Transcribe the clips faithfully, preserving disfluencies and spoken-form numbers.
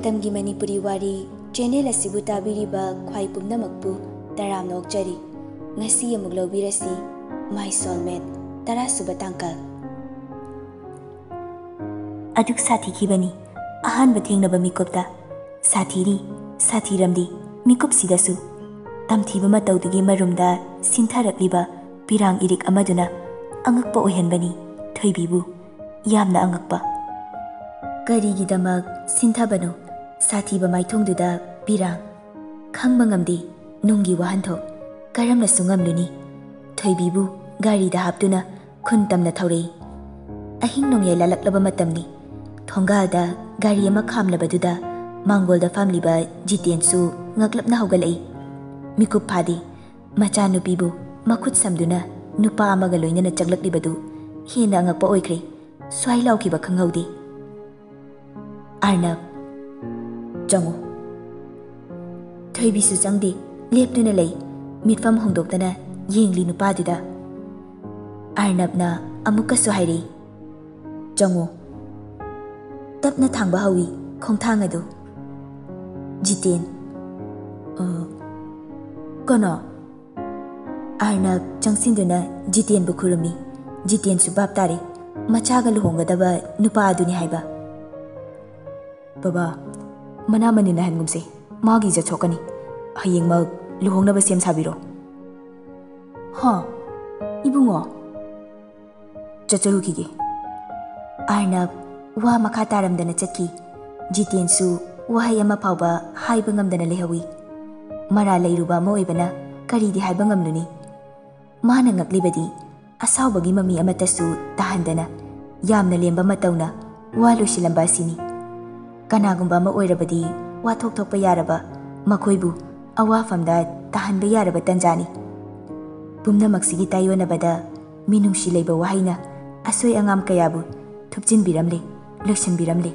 ꯃꯇꯝꯒꯤ ꯃꯅꯤꯄꯨꯔꯤ ꯋꯥꯔꯤ ꯆꯦꯅꯦꯜ ꯑꯁꯤꯕꯨ ꯇꯥꯕꯤꯔꯤꯕ ꯈ꯭ꯋꯥꯏ ꯄꯨꯝꯅꯃꯛꯄꯨ ꯇꯔꯥꯝꯅ ꯑꯣꯛꯆꯔꯤ꯫ ꯉꯁꯤ ꯑꯃꯨꯛ ꯂꯧꯕꯤꯔꯁꯤ, My Soulmate, ꯇꯔꯥꯁꯨꯕ ꯇꯥꯡꯀꯛ꯫ ꯑꯗꯨꯛ ꯁꯥꯊꯤꯈꯤꯕꯅꯤ ꯑꯍꯥꯟꯕ ꯊꯦꯡꯅꯕ ꯃꯤꯀꯨꯞꯇ꯫ ꯁꯥꯊꯤꯔꯤ, ꯁꯥꯊꯤꯔꯝꯗꯤ ꯃꯤꯀꯨꯞꯁꯤꯗꯁꯨ꯫ ꯇꯝꯊꯤꯕ ꯃꯇꯧꯗꯨꯒꯤ ꯃꯔꯨꯝꯗ ꯁꯤꯟꯊꯔꯛꯂꯤꯕ ꯄꯤꯔꯥꯡ ꯏꯔꯤꯛ ꯑꯃꯗꯨꯅ ꯑꯉꯛꯄ ꯑꯣꯏꯍꯟꯕꯅꯤ ꯊꯣꯏꯕꯤꯕꯨ꯫ ꯌꯥꯝꯅ ꯑꯉꯛꯄ꯫ ꯀꯔꯤꯒꯤꯗꯃꯛ ꯁꯤꯟꯊꯕꯅꯣ ꯁꯥꯊꯤꯕ ꯃꯥꯏꯊꯣꯡꯗꯨꯗ ꯄꯤꯔꯥꯡ? ꯈꯪꯕ ꯉꯝꯗꯦ ꯅꯨꯡꯒꯤ ꯋꯥꯍꯟꯊꯣꯛ꯫ ꯀꯔꯝꯅꯁꯨ ꯉꯝꯂꯨꯅꯤ? ꯊꯣꯏꯕꯤꯕꯨ ꯒꯥꯔꯤꯗ ꯍꯥꯞꯇꯨꯅ ꯈꯨꯟ ꯇꯝꯅ ꯊꯧꯔꯛꯏ꯫ ꯑꯍꯤꯡ ꯅꯣꯡꯌꯥꯏ ꯂꯥꯜꯂꯛꯂꯕ ꯃꯇꯝꯅꯤ꯫ ꯊꯣꯡꯒꯥꯜꯗ ꯒꯥꯔꯤ ꯑꯃ ꯈꯥꯝꯂꯕꯗꯨꯗ ꯃꯥꯡꯒꯣꯜꯗ ꯐꯝꯂꯤꯕ ꯖꯤꯇꯦꯟꯁꯨ ꯉꯛꯂꯞꯅ ꯍꯧꯒꯠꯂꯛꯏ꯫ ꯃꯤꯀꯨꯞ ꯐꯥꯗꯦ꯫ ꯃꯆꯥꯅꯨꯄꯤꯕꯨ ꯃꯈꯨꯠ ꯁꯝꯗꯨꯅ ꯅꯨꯄꯥ ꯑꯃꯒ ꯂꯣꯏꯅꯅ ꯆꯪꯂꯛꯂꯤꯕꯗꯨ ꯍꯦꯟꯅ ꯑꯉꯛꯄ ꯑꯣꯏꯈ꯭ꯔꯦ꯫ ꯁ꯭ꯋꯥꯏ ꯂꯥꯎꯈꯤꯕ ꯈꯪꯍꯧꯗꯦ꯫ ꯑꯔꯅꯕ, "ꯆꯪꯉꯨ꯫" ꯊꯣꯏꯕꯤꯁꯨ ꯆꯪꯗꯦ, ꯂꯦꯞꯇꯨꯅ ꯂꯩ, ꯃꯤꯠꯐꯝ ꯍꯣꯡꯗꯣꯛꯇꯅ ꯌꯦꯡꯂꯤ ꯅꯨꯄꯥꯗꯨꯗ꯫ ꯑꯔꯅꯕꯅ ꯑꯃꯨꯛꯀꯁꯨ ꯍꯥꯏꯔꯛꯏ, "ꯆꯪꯉꯨ꯫" ꯇꯞꯅ ꯊꯥꯡꯕ ꯍꯧꯏ ꯈꯣꯡꯊꯥꯡ ꯑꯗꯨ꯫ ꯖꯤꯇꯦꯟ, "ꯑ, ꯀꯅꯥ?" ꯑꯔꯅꯕ ꯆꯪꯁꯤꯟꯗꯨꯅ ꯖꯤꯇꯦꯟꯕꯨ ꯈꯨꯔꯨꯝꯃꯤ꯫ ꯖꯤꯇꯦꯟꯁꯨ ꯚꯥꯞ ꯇꯥꯔꯦ, ꯃꯆꯥꯒ ꯂꯨꯍꯣꯡꯒꯗꯕ ꯅꯨꯄꯥ ꯑꯗꯨꯅꯤ ꯍꯥꯏꯕ꯫ "ꯕꯕꯥ, ꯃꯅꯥ ꯃꯅꯤꯟ ꯅꯥꯏꯍꯟꯒꯨꯝꯁꯦ, ꯃꯥꯒꯤ ꯏꯖꯠ ꯁꯣꯛꯀꯅꯤ꯫ ꯍꯌꯦꯡꯃꯛ ꯂꯨꯍꯣꯡꯅꯕ ꯁꯦꯝ ꯁꯥꯕꯤꯔꯣ꯫" "ꯍꯥ? ꯏꯕꯨꯡꯉꯣ?" "ꯆꯠꯆꯔꯨꯈꯤꯒꯦ꯫" ꯑꯔꯅꯕ ꯋꯥ ꯃꯈꯥ ꯇꯥꯔꯝꯗꯅ ꯆꯠꯈꯤ꯫ ꯖꯤꯇꯦꯟꯁꯨ ꯋꯥꯍꯩ ꯑꯃ ꯐꯥꯎꯕ ꯍꯥꯏꯕ ꯉꯝꯗꯅ ꯂꯩꯍꯧꯏ꯫ ꯃꯔꯥꯜ ꯂꯩꯔꯨꯕ ꯑꯃ ꯑꯣꯏꯕꯅ ꯀꯔꯤꯗꯤ ꯍꯥꯏꯕ ꯉꯝꯂꯨꯅꯤ? ꯃꯥꯅ ꯉꯛꯂꯤꯕꯗꯤ ꯑꯁꯥꯎꯕꯒꯤ ꯃꯃꯤ ꯑꯃꯠꯇꯁꯨ ꯇꯥꯍꯟꯗꯅ ꯌꯥꯝꯅ ꯂꯦꯝꯕ ꯃꯇꯧꯅ ꯋꯥ ꯂꯣꯏꯁꯤꯜꯂꯝꯕ ꯑꯁꯤꯅꯤ꯫ ꯀꯅꯥꯒꯨꯝꯕ ꯑꯃ ꯑꯣꯏꯔꯕꯗꯤ ꯋꯥꯊꯣꯛ ꯊꯣꯛꯄ ꯌꯥꯔꯕ, ꯃꯈꯣꯏꯕꯨ ꯑꯋꯥꯐꯝꯗ ꯇꯥꯍꯟꯕ ꯌꯥꯔꯕ ꯇꯟꯖꯥꯅꯤ꯫ ꯄꯨꯝꯅꯃꯛꯁꯤꯒꯤ ꯇꯥꯏꯌꯣꯟꯅꯕꯗ ꯃꯤꯅꯨꯡꯁꯤ ꯂꯩꯕ ꯋꯥꯍꯩꯅ ꯑꯁꯣꯏ ꯑꯉꯥꯝ ꯀꯌꯥꯕꯨ ꯊꯨꯞꯆꯤꯟꯕꯤꯔꯝꯂꯦ, ꯂꯣꯏꯁꯤꯟꯕꯤꯔꯝꯂꯦ꯫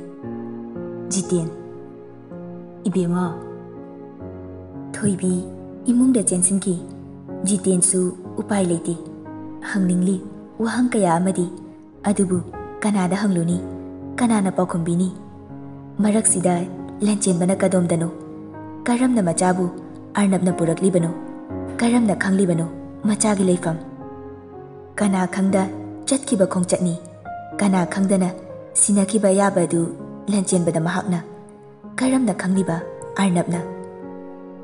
ꯖꯤꯇꯦꯟ, "ꯏꯕꯦꯝꯃ꯫" ꯊꯣꯏꯕꯤ ꯏꯃꯨꯡꯗ ꯆꯦꯟꯁꯤꯟꯈꯤ꯫ ꯖꯤꯇꯦꯟꯁꯨ ꯎꯄꯥꯏ ꯂꯩꯇꯦ꯫ ꯍꯪꯅꯤꯡꯂꯤ ꯋꯥꯍꯪ ꯀꯌꯥ ꯑꯃꯗꯤ, ꯑꯗꯨꯕꯨ ꯀꯅꯥꯗ ꯍꯪꯂꯨꯅꯤ? ꯀꯅꯥꯅ ꯄꯥꯎꯈꯨꯝ ꯄꯤꯅꯤ? ꯃꯔꯛꯁꯤꯗ ꯂꯟꯆꯦꯟꯕꯅ ꯀꯗꯣꯝꯗꯅꯣ? ꯀꯔꯝꯅ ꯃꯆꯥꯕꯨ ꯑꯔꯅꯕꯅ ꯄꯨꯔꯛꯂꯤꯕꯅꯣ? ꯀꯔꯝꯅ ꯈꯪꯂꯤꯕꯅꯣ ꯃꯆꯥꯒꯤ ꯂꯩꯐꯝ? ꯀꯅꯥ ꯈꯪꯗ ꯆꯠꯈꯤꯕ ꯈꯣꯡꯆꯠꯅꯤ꯫ ꯀꯅꯥ ꯈꯪꯗꯅ ꯁꯤꯟꯅꯈꯤꯕ ꯑꯌꯥꯕ ꯑꯗꯨ ꯂꯟꯆꯦꯟꯕꯗ ꯃꯍꯥꯛꯅ ꯀꯔꯝꯅ ꯈꯪꯂꯤꯕ ꯑꯔꯅꯕꯅ?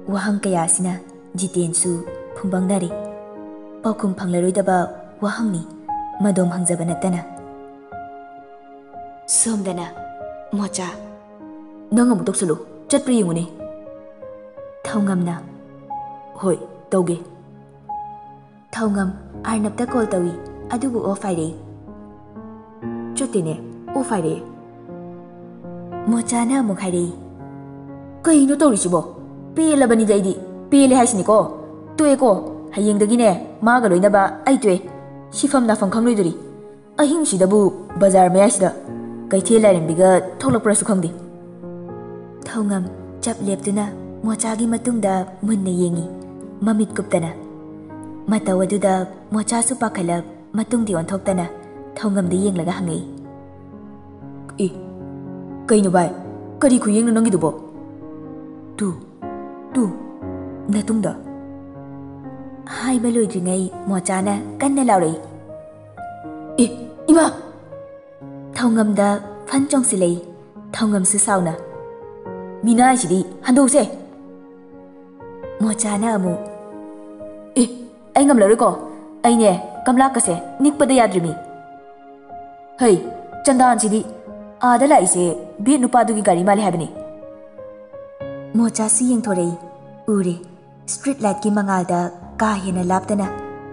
ꯋꯥꯍꯪ ꯀꯌꯥ ꯑꯁꯤꯅ ꯖꯤꯇꯦꯟꯁꯨ ꯐꯨꯝꯕꯪꯅꯔꯦ꯫ ꯄꯥꯎꯈꯨꯝ ꯐꯪꯂꯔꯣꯏꯗꯕ ꯋꯥꯍꯪꯅꯤ, ꯃꯗꯣꯝ ꯍꯪꯖꯕ ꯅꯠꯇꯅ꯫ ꯁꯣꯝꯗꯅ ꯃꯣꯆꯥ꯫ ꯅꯪ ꯑꯃꯨꯛ ꯇꯧꯁꯜꯂꯨ, ꯆꯠꯄ꯭ꯔꯥ ꯌꯦꯡꯉꯨꯅꯦ꯫ ꯊꯧꯉꯝꯅ꯫ ꯍꯣꯏ, ꯇꯧꯒꯦ꯫ ꯊꯧꯉꯝ ꯑꯔꯅꯕꯇ ꯀꯣꯜ ꯇꯧꯏ, ꯑꯗꯨꯕꯨ ꯑꯣꯐ ꯍꯥꯏꯔꯛꯏ꯫ ꯆꯠꯇꯦꯅꯦ, ꯑꯣꯐ ꯍꯥꯏꯔꯛꯑꯦ꯫ ꯃꯣꯆꯥꯅ ꯑꯃꯨꯛ ꯍꯥꯏꯔꯛꯏ꯫ ꯀꯩꯅꯣ ꯇꯧꯔꯤꯁꯤꯕꯣ? ꯄꯦꯜꯂꯕꯅꯤꯗ ꯑꯩꯗꯤ, ꯄꯦꯜꯂꯦ ꯍꯥꯏꯁꯤꯅꯤꯀꯣ꯫ ꯇꯣꯛꯑꯦꯀꯣ, ꯍꯌꯦꯡꯗꯒꯤꯅꯦ ꯃꯥꯒ ꯂꯣꯏꯅꯕ ꯑꯩ ꯇꯣꯛꯑꯦ꯫ ꯁꯤꯐꯝ ꯅꯥꯐꯝ ꯈꯪꯂꯣꯏꯗꯣꯔꯤ꯫ ꯑꯍꯤꯡꯁꯤꯗꯕꯨ ꯕꯖꯥꯔ ꯃꯌꯥꯏꯁꯤꯗ ꯀꯩꯊꯦꯜ ꯂꯥꯏꯔꯦꯝꯕꯤꯒ ꯊꯣꯛꯂꯛꯄ꯭ꯔꯁꯨ ꯈꯪꯗꯦ꯫ ꯊꯧꯉꯝ ꯆꯞ ꯂꯦꯞꯇꯨꯅ ꯃꯣꯆꯥꯒꯤ ꯃꯇꯨꯡꯗ ꯃꯨꯟꯅ ꯌꯦꯡꯉꯤ, ꯃꯃꯤꯠ ꯀꯨꯞꯇꯅ꯫ ꯃꯇꯧ ꯑꯗꯨꯗ ꯃꯣꯆꯥꯁꯨ ꯄꯥꯈꯠꯂ ꯃꯇꯨꯡꯗꯤ ꯑꯣꯟꯊꯣꯛꯇꯅ ꯊꯧꯉꯝꯗ ꯌꯦꯡꯂꯒ ꯍꯪꯉꯛꯏ꯫ ꯑꯦ, ꯀꯩꯅꯣ ꯚꯥꯏ? ꯀꯔꯤ ꯈꯨꯌꯦꯡꯅꯣ ꯅꯪꯒꯤꯗꯨꯕꯣ? Two, two, ꯅꯇꯨꯡꯗ꯫ ꯍꯥꯏꯕ ꯂꯣꯏꯗ꯭ꯔꯤꯉꯩ ꯃꯣꯆꯥꯅ ꯀꯟꯅ ꯂꯥꯎꯔꯛꯏ꯫ ꯑꯦ, ꯏꯃꯥ! ꯊꯧꯉꯝꯗ ꯐꯟ ꯆꯣꯡꯁꯤꯜꯂꯛꯏ꯫ ꯊꯧꯉꯝꯁꯨ ꯁꯥꯎꯅ꯫ ꯃꯤꯅꯥꯏꯁꯤꯗꯤ ꯍꯟꯗꯣꯛꯁꯦ! ꯃꯣꯆꯥꯅ ꯑꯃꯨꯛ꯫ ꯑꯦ, ꯑꯩ ꯉꯝꯂꯔꯣꯏꯀꯣ꯫ ꯑꯩꯅꯦ ꯀꯝꯂꯥꯀꯁꯦ ꯅꯤꯛꯄꯗ ꯌꯥꯗ꯭ꯔꯤꯃꯤ꯫ ꯍꯩ, ꯆꯟꯗꯥꯟꯁꯤꯗꯤ ꯑꯥꯗ ꯂꯥꯛꯏꯁꯦ ꯕꯦꯠ ꯅꯨꯄꯥꯗꯨꯒꯤ ꯒꯥꯔꯤ ꯃꯥꯜꯂꯦ ꯍꯥꯏꯕꯅꯤ꯫ ꯃꯣꯆꯥꯁꯨ ꯌꯦꯡꯊꯣꯔꯛꯏ꯫ ꯎꯔꯦ꯫ ꯁ꯭ꯇ꯭ꯔꯤꯠ ꯂꯥꯏꯠꯀꯤ ꯃꯉꯥꯜꯗ ꯀꯥ ꯍꯦꯟꯅ ꯂꯥꯞꯇꯅ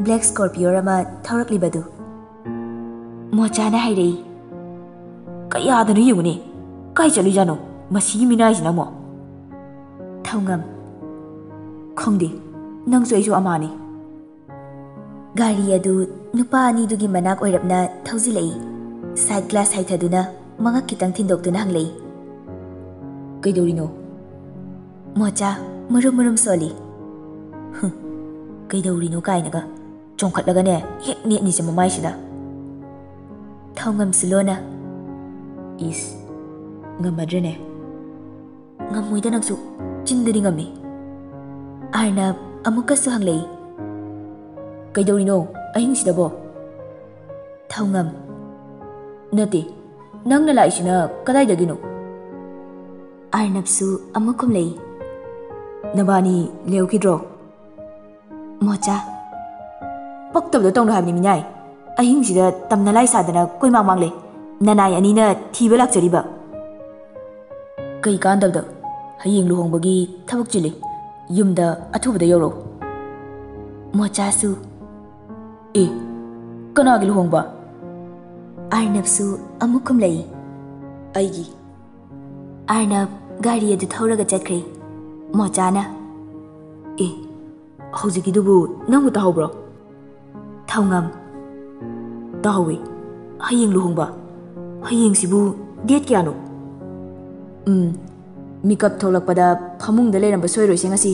ꯕ꯭ꯂꯦꯛ ꯁ꯭ꯀꯣꯔꯄꯤꯌꯣ ꯑꯃ ꯊꯧꯔꯛꯂꯤꯕꯗꯨ꯫ ꯃꯣꯆꯥꯅ ꯍꯥꯏꯔꯛꯏ꯫ ꯀꯌꯥꯗꯅꯣ ꯌꯦꯡꯉꯨꯅꯦ, ꯀꯥꯏ ꯆꯠꯂꯨꯏꯖꯥꯠꯅꯣ ꯃꯁꯤꯒꯤ ꯃꯤꯅꯥꯏꯁꯤꯅ ꯑꯃꯨꯛ? ꯊꯧꯉꯝ꯫ ꯈꯪꯗꯦ, ꯅꯪꯁꯨ ꯑꯩꯁꯨ ꯑꯃꯥꯅꯤ꯫ ꯒꯥꯔꯤ ꯑꯗꯨ ꯅꯨꯄꯥ ꯑꯅꯤꯗꯨꯒꯤ ꯃꯅꯥꯛ ꯑꯣꯏꯔꯞꯅ ꯊꯧꯖꯤꯜꯂꯛꯏ꯫ ꯁꯥꯏꯠ ꯒ꯭ꯂꯥꯁ ꯍꯥꯏꯊꯗꯨꯅ ꯃꯉꯛ ꯈꯤꯇꯪ ꯊꯤꯟꯗꯣꯛꯇꯨꯅ ꯍꯪꯂꯛꯏ꯫ ꯀꯩꯗꯧꯔꯤꯅꯣ? ꯃꯣꯆꯥ ꯃꯨꯔꯨꯝ ꯃꯨꯔꯨꯝ ꯁꯣꯜꯂꯤ꯫ ꯍꯨꯝ, ꯀꯩꯗꯧꯔꯤꯅꯣ ꯀꯥꯏꯅꯒ ꯆꯣꯡꯈꯠꯂꯒꯅꯦ ꯍꯦꯛ ꯅꯦꯠꯅꯤꯁꯦ ꯃꯃꯥꯏꯁꯤꯗ꯫ ꯊꯧꯉꯝꯁꯨ ꯂꯣꯟꯅ꯫ ꯏꯁ, ꯉꯝꯃꯗ꯭ꯔꯅꯦ? "ꯉꯝꯃꯣꯏꯗ ꯅꯪꯁꯨ, ꯆꯤꯟꯗꯗꯤ ꯉꯝꯃꯤ꯫" ꯑꯥꯔꯅꯕ ꯑꯃꯨꯛꯀꯁꯨ ꯍꯪꯂꯛꯏ, "ꯀꯩꯗꯧꯔꯤꯅꯣ ꯑꯍꯤꯡꯁꯤꯗꯕꯣ?" ꯊꯧꯉꯝ, "ꯅꯠꯇꯦ, ꯅꯪꯅ ꯂꯥꯛꯏꯁꯤꯅ ꯀꯗꯥꯏꯗꯒꯤꯅꯣ?" ꯑꯥꯔꯅꯕꯁꯨ ꯑꯃꯨꯛ ꯈꯨꯝꯂꯛꯏ, "ꯅꯕꯥꯅꯤ ꯂꯩꯍꯧꯈꯤꯗ꯭ꯔꯣ?" ꯃꯣꯆꯥ, "ꯄꯛꯇꯕꯗꯣ ꯇꯧꯅꯨ ꯍꯥꯏꯕꯅꯤ ꯃꯤꯅꯥꯏ꯫ ꯑꯍꯤꯡꯁꯤꯗ ꯇꯝꯅ ꯂꯥꯏ ꯁꯥꯗꯅ ꯀꯣꯏꯃꯥꯡ ꯃꯥꯡꯂꯦ꯫ ꯅꯅꯥꯏ ꯑꯅꯤꯅ ꯊꯤꯕ ꯂꯥꯛꯆꯔꯤꯕ꯫ ꯀꯩ ꯀꯥꯟꯗꯕꯗ? ꯍꯌꯦꯡ ꯂꯨꯍꯣꯡꯕꯒꯤ ꯊꯕꯛ ꯆꯤꯜꯂꯤ꯫ ꯌꯨꯝꯗ ꯑꯊꯨꯕꯗ ꯌꯧꯔꯛꯎ꯫" ꯃꯣꯆꯥꯁꯨ, "ꯑꯦ, ꯀꯅꯥꯒꯤ ꯂꯨꯍꯣꯡꯕ?" ꯑꯥꯔꯅꯕꯁꯨ ꯑꯃꯨꯛ ꯈꯨꯝꯂꯛꯏ, "ꯑꯩꯒꯤ꯫" ꯑꯥꯔꯅꯕ ꯒꯥꯔꯤ ꯑꯗꯨ ꯊꯧꯔꯒ ꯆꯠꯈ꯭ꯔꯦ꯫ ꯃꯣꯆꯥꯅ, "ꯑꯦ, ꯍꯧꯖꯤꯛꯀꯤꯗꯨꯕꯨ ꯅꯪꯕꯨ ꯇꯥꯍꯧꯕ꯭ꯔꯣ?" ꯊꯧꯉꯝ, "ꯇꯥꯍꯧꯋꯤ꯫ ꯍꯌꯦꯡ ꯂꯨꯍꯣꯡꯕ꯫ ꯍꯌꯦꯡꯁꯤꯕꯨ ꯗꯦꯠ ꯀꯌꯥꯅꯣ? ꯎꯝ, ꯃꯤꯀꯞ ꯊꯣꯛꯂꯛꯄꯗ ꯐꯃꯨꯡꯗ ꯂꯩꯔꯝꯕ ꯁꯣꯏꯔꯣꯏꯁꯦ ꯉꯁꯤ꯫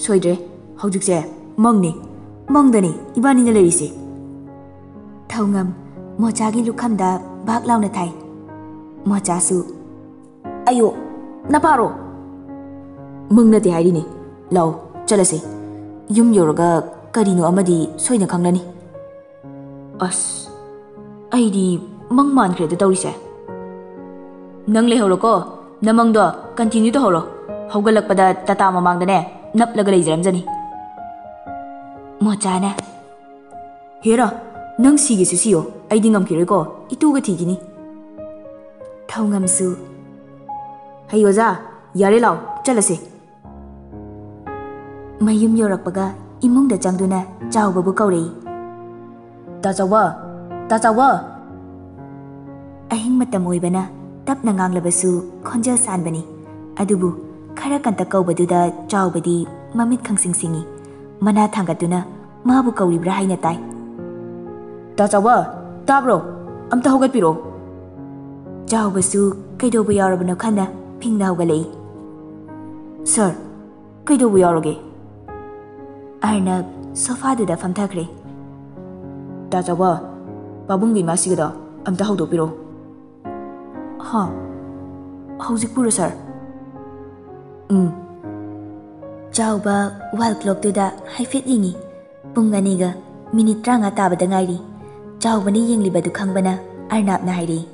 ꯁꯣꯏꯗ꯭ꯔꯦ꯫ ꯍꯧꯖꯤꯛꯁꯦ ꯃꯪꯅꯤ꯫ ꯃꯪꯗꯅꯤ ꯏꯕꯥꯅꯤꯅ ꯂꯩꯔꯤꯁꯦ꯫" ꯊꯧꯉꯝ ꯃꯣꯆꯥꯒꯤ ꯂꯨꯈꯝꯗ ꯚꯥꯛ ꯂꯥꯎꯅ ꯊꯥꯏ꯫ ꯃꯣꯆꯥꯁꯨ, "ꯑꯌꯣ, ꯅꯄꯥꯔꯣ?" "ꯃꯪ ꯅꯠꯇꯦ ꯍꯥꯏꯔꯤꯅꯦ꯫ ꯂꯥꯛꯑꯣ, ꯆꯠꯂꯁꯦ꯫ ꯌꯨꯝ ꯌꯧꯔꯒ ꯀꯔꯤꯅꯣ ꯑꯃꯗꯤ ꯁꯣꯏꯅ ꯈꯪꯂꯅꯤ꯫" ꯑꯁ, ꯑꯩꯗꯤ ꯃꯪ ꯃꯥꯟꯈ꯭ꯔꯦꯗ ꯇꯧꯔꯤꯁꯦ꯫ ꯅꯪ ꯂꯩꯍꯧꯔꯣꯀꯣ, ꯅꯃꯪꯗꯣ continue ꯇꯧꯍꯧꯔꯣ꯫ ꯍꯧꯒꯠꯂꯛꯄꯗ ꯇꯥꯇꯥ ꯃꯃꯥꯡꯗꯅꯦ ꯅꯞꯂꯒ ꯂꯩꯖꯔꯝꯖꯅꯤ꯫ ꯃꯣꯆꯥꯅ, "ꯍꯦꯔꯥ, ꯅꯪ ꯁꯤꯒꯦꯁꯨ ꯁꯤꯌꯣ, ꯑꯩꯗꯤ ꯉꯝꯈꯤꯔꯣꯏꯀꯣ, ꯏꯇꯨꯒ ꯊꯤꯈꯤꯅꯤ꯫" ꯊꯧꯉꯝꯁꯨ, "ꯍꯩ ꯑꯣꯖꯥ, ꯌꯥꯔꯦ ꯂꯥꯎ, ꯆꯠꯂꯁꯦ꯫" ꯃꯌꯨꯝ ꯌꯧꯔꯛꯄꯒ ꯏꯃꯨꯡꯗ ꯆꯪꯗꯨꯅ ꯆꯥꯎꯕꯕꯨ ꯀꯧꯔꯛꯏ꯫ "ꯇꯥ ꯆꯥꯎꯕ! ꯇꯥ ꯆꯥꯎꯕ!" ꯑꯍꯤꯡ ꯃꯇꯝ ꯑꯣꯏꯕꯅ ꯇꯞꯅ ꯉꯥꯡꯂꯕꯁꯨ ꯈꯣꯟꯖꯦꯜ ꯁꯥꯟꯕꯅꯤ꯫ ꯑꯗꯨꯕꯨ ꯈꯔ ꯀꯟꯇꯛ ꯀꯧꯕꯗꯨꯗ ꯆꯥꯎꯕꯗꯤ ꯃꯃꯤꯠ ꯈꯪꯁꯤꯡ ꯁꯤꯡꯏ꯫ ꯃꯅꯥ ꯊꯥꯡꯒꯠꯇꯨꯅ ꯃꯥꯕꯨ ꯀꯧꯔꯤꯕ꯭ꯔꯥ ꯍꯥꯏꯅ ꯇꯥꯏ꯫ "ꯇꯥ ꯆꯥꯎꯕ, ꯇꯥꯕ꯭ꯔꯣ? ꯑꯝꯇ ꯍꯧꯒꯠꯄꯤꯔꯣ꯫" ꯆꯥꯎꯕꯁꯨ ꯀꯩꯗꯧꯕ ꯌꯥꯎꯔꯕꯅꯣ ꯈꯟꯅ ꯐꯤꯡꯅ ꯍꯧꯒꯠꯂꯛꯏ꯫ "ꯁꯥꯔ, ꯀꯩꯗꯧꯕ ꯌꯥꯎꯔꯒꯦ?" ꯑꯔꯅꯕ ꯁꯣꯐꯥꯗꯨꯗ ꯐꯝꯊꯈ꯭ꯔꯦ꯫ "ꯇꯥ ꯆꯥꯎꯕ, ꯄꯥꯕꯨꯡꯒꯤ ꯏꯃꯥꯁꯤꯒꯗꯣ ꯑꯝꯇ ꯍꯧꯗꯣꯛꯄꯤꯔꯣ꯫" "ꯍꯥ? ꯍꯧꯖꯤꯛꯄꯨꯔꯣ, ꯁꯥꯔ?" ꯎꯝ꯫ ꯆꯥꯎꯕ ꯋꯥꯜ ꯀ꯭ꯂꯣꯛꯇꯨꯗ ꯍꯥꯏꯐꯦꯠ ꯌꯦꯡꯉꯤ꯫ ꯄꯨꯡ ꯑꯅꯤꯒ ꯃꯤꯅꯤꯠ ꯇꯔꯥꯃꯉꯥ ꯇꯥꯕꯗ ꯉꯥꯏꯔꯤ꯫ ꯆꯥꯎꯕꯅ ꯌꯦꯡꯂꯤꯕꯗꯨ ꯈꯪꯕꯅ ꯑꯔꯅꯥꯞꯅ ꯍꯥꯏꯔꯛꯏ,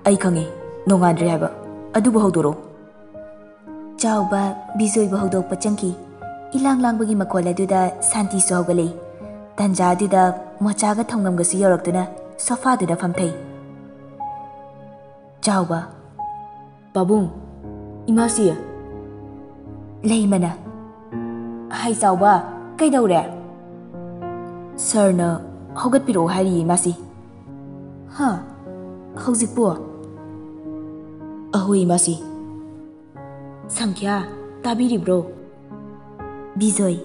"ꯑꯩ ꯈꯪꯉꯤ, ꯅꯣꯡꯉꯥꯟꯗ꯭ꯔꯤ ꯍꯥꯏꯕ꯫ ꯑꯗꯨꯕꯨ ꯍꯧꯗꯣꯔꯛꯎ꯫" ꯆꯥꯎꯕ ꯕꯤꯖꯣꯏꯕꯨ ꯍꯧꯗꯣꯛꯄ ꯆꯪꯈꯤ꯫ ꯏꯂꯥꯡ ꯂꯥꯡꯕꯒꯤ ꯃꯈꯣꯜ ꯑꯗꯨꯗ ꯁꯥꯟꯇꯤꯁꯨ ꯍꯧꯒꯠꯂꯛꯏ꯫ ꯇꯟꯖꯥ ꯑꯗꯨꯗ ꯃꯣꯆꯥꯒ ꯊꯧꯉꯝꯒꯁꯨ ꯌꯧꯔꯛꯇꯨꯅ ꯁꯣꯐꯥꯗꯨꯗ ꯐꯝꯊꯩ꯫ ꯆꯥꯎꯕ, "ꯄꯥꯕꯨꯡ, ꯏꯃꯥꯁꯤ?" ꯂꯩꯃꯅ, "ꯍꯥꯏ ꯆꯥꯎꯕ, ꯀꯩꯗꯧꯔꯦ?" "ꯁꯥꯔꯅ ꯍꯧꯒꯠꯄꯤꯔꯛꯑꯣ ꯍꯥꯏꯔꯤꯌꯦ ꯏꯃꯥꯁꯤ꯫" "ꯍꯥ? ꯍꯧꯖꯤꯛꯄꯨ?" "ꯑꯍꯣꯏ ꯏꯃꯥꯁꯤ꯫" "ꯁꯪꯈ꯭ꯌꯥ, ꯇꯥꯕꯤꯔꯤꯕ꯭ꯔꯣ?" ꯕꯤꯖꯣꯏ,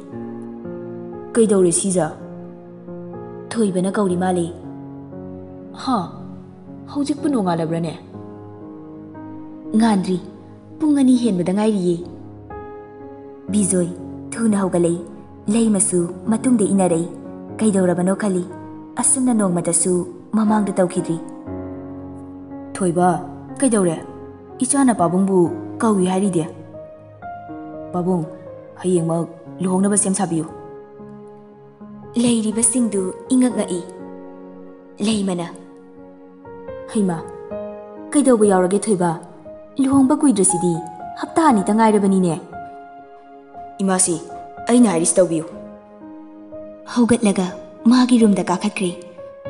"ꯀꯩꯗꯧꯔꯦ ꯁꯤꯖ?" "ꯊꯣꯏꯕꯅ ꯀꯧꯔꯤ ꯃꯥꯜꯂꯦ꯫" "ꯍꯥ? ꯍꯧꯖꯤꯛꯄꯨ ꯅꯣꯡꯉꯥꯜꯂꯕ꯭ꯔꯅꯦ?" "ꯉꯥꯟꯗ꯭ꯔꯤ, ꯄꯨꯡ ꯑꯅꯤ ꯍꯦꯟꯕꯗ ꯉꯥꯏꯔꯤꯌꯦ꯫" ꯕꯤꯖꯣꯏ ꯊꯨꯅ ꯍꯧꯒꯠꯂꯛꯏ꯫ ꯂꯩꯃꯁꯨ ꯃꯇꯨꯡꯗ ꯏꯟꯅꯔꯛꯏ꯫ ꯀꯩꯗꯧꯔꯕꯅꯣ ꯈꯜꯂꯤ꯫ ꯑꯁꯨꯝꯅ ꯅꯣꯡꯃꯇꯁꯨ ꯃꯃꯥꯡꯗ ꯇꯧꯈꯤꯗ꯭ꯔꯤ꯫ "ꯊꯣꯏꯕ, ꯀꯩꯗꯧꯔꯦ? ꯏꯆꯥꯅ ꯄꯥꯕꯨꯡꯕꯨ ꯀꯧꯏ ꯍꯥꯏꯔꯤꯗꯤ?" "ꯄꯥꯕꯨꯡ, ꯍꯌꯦꯡꯃꯛ ꯂꯨꯍꯣꯡꯅꯕ ꯁꯦꯝ ꯁꯥꯕꯤꯌꯨ꯫" ꯂꯩꯔꯤꯕꯁꯤꯡꯗꯨ ꯏꯉꯛ ꯉꯛꯏ꯫ ꯂꯩꯃꯅ, "ꯍꯩꯃꯥ, ꯀꯩꯗꯧꯕ ꯌꯥꯎꯔꯒꯦ ꯊꯣꯏꯕ? ꯂꯨꯍꯣꯡꯕ ꯀꯨꯏꯗ꯭ꯔꯁꯤꯗꯤ, ꯍꯞꯇꯥ ꯑꯅꯤꯇ ꯉꯥꯏꯔꯕꯅꯤꯅꯦ꯫" "ꯏꯃꯥꯁꯤ, ꯑꯩꯅ ꯍꯥꯏꯔꯤꯁꯤ ꯇꯧꯕꯤꯌꯨ꯫" ꯍꯧꯒꯠꯂꯒ ꯃꯥꯒꯤ ꯔꯨꯝꯗ ꯀꯥꯈꯠꯈ꯭ꯔꯦ꯫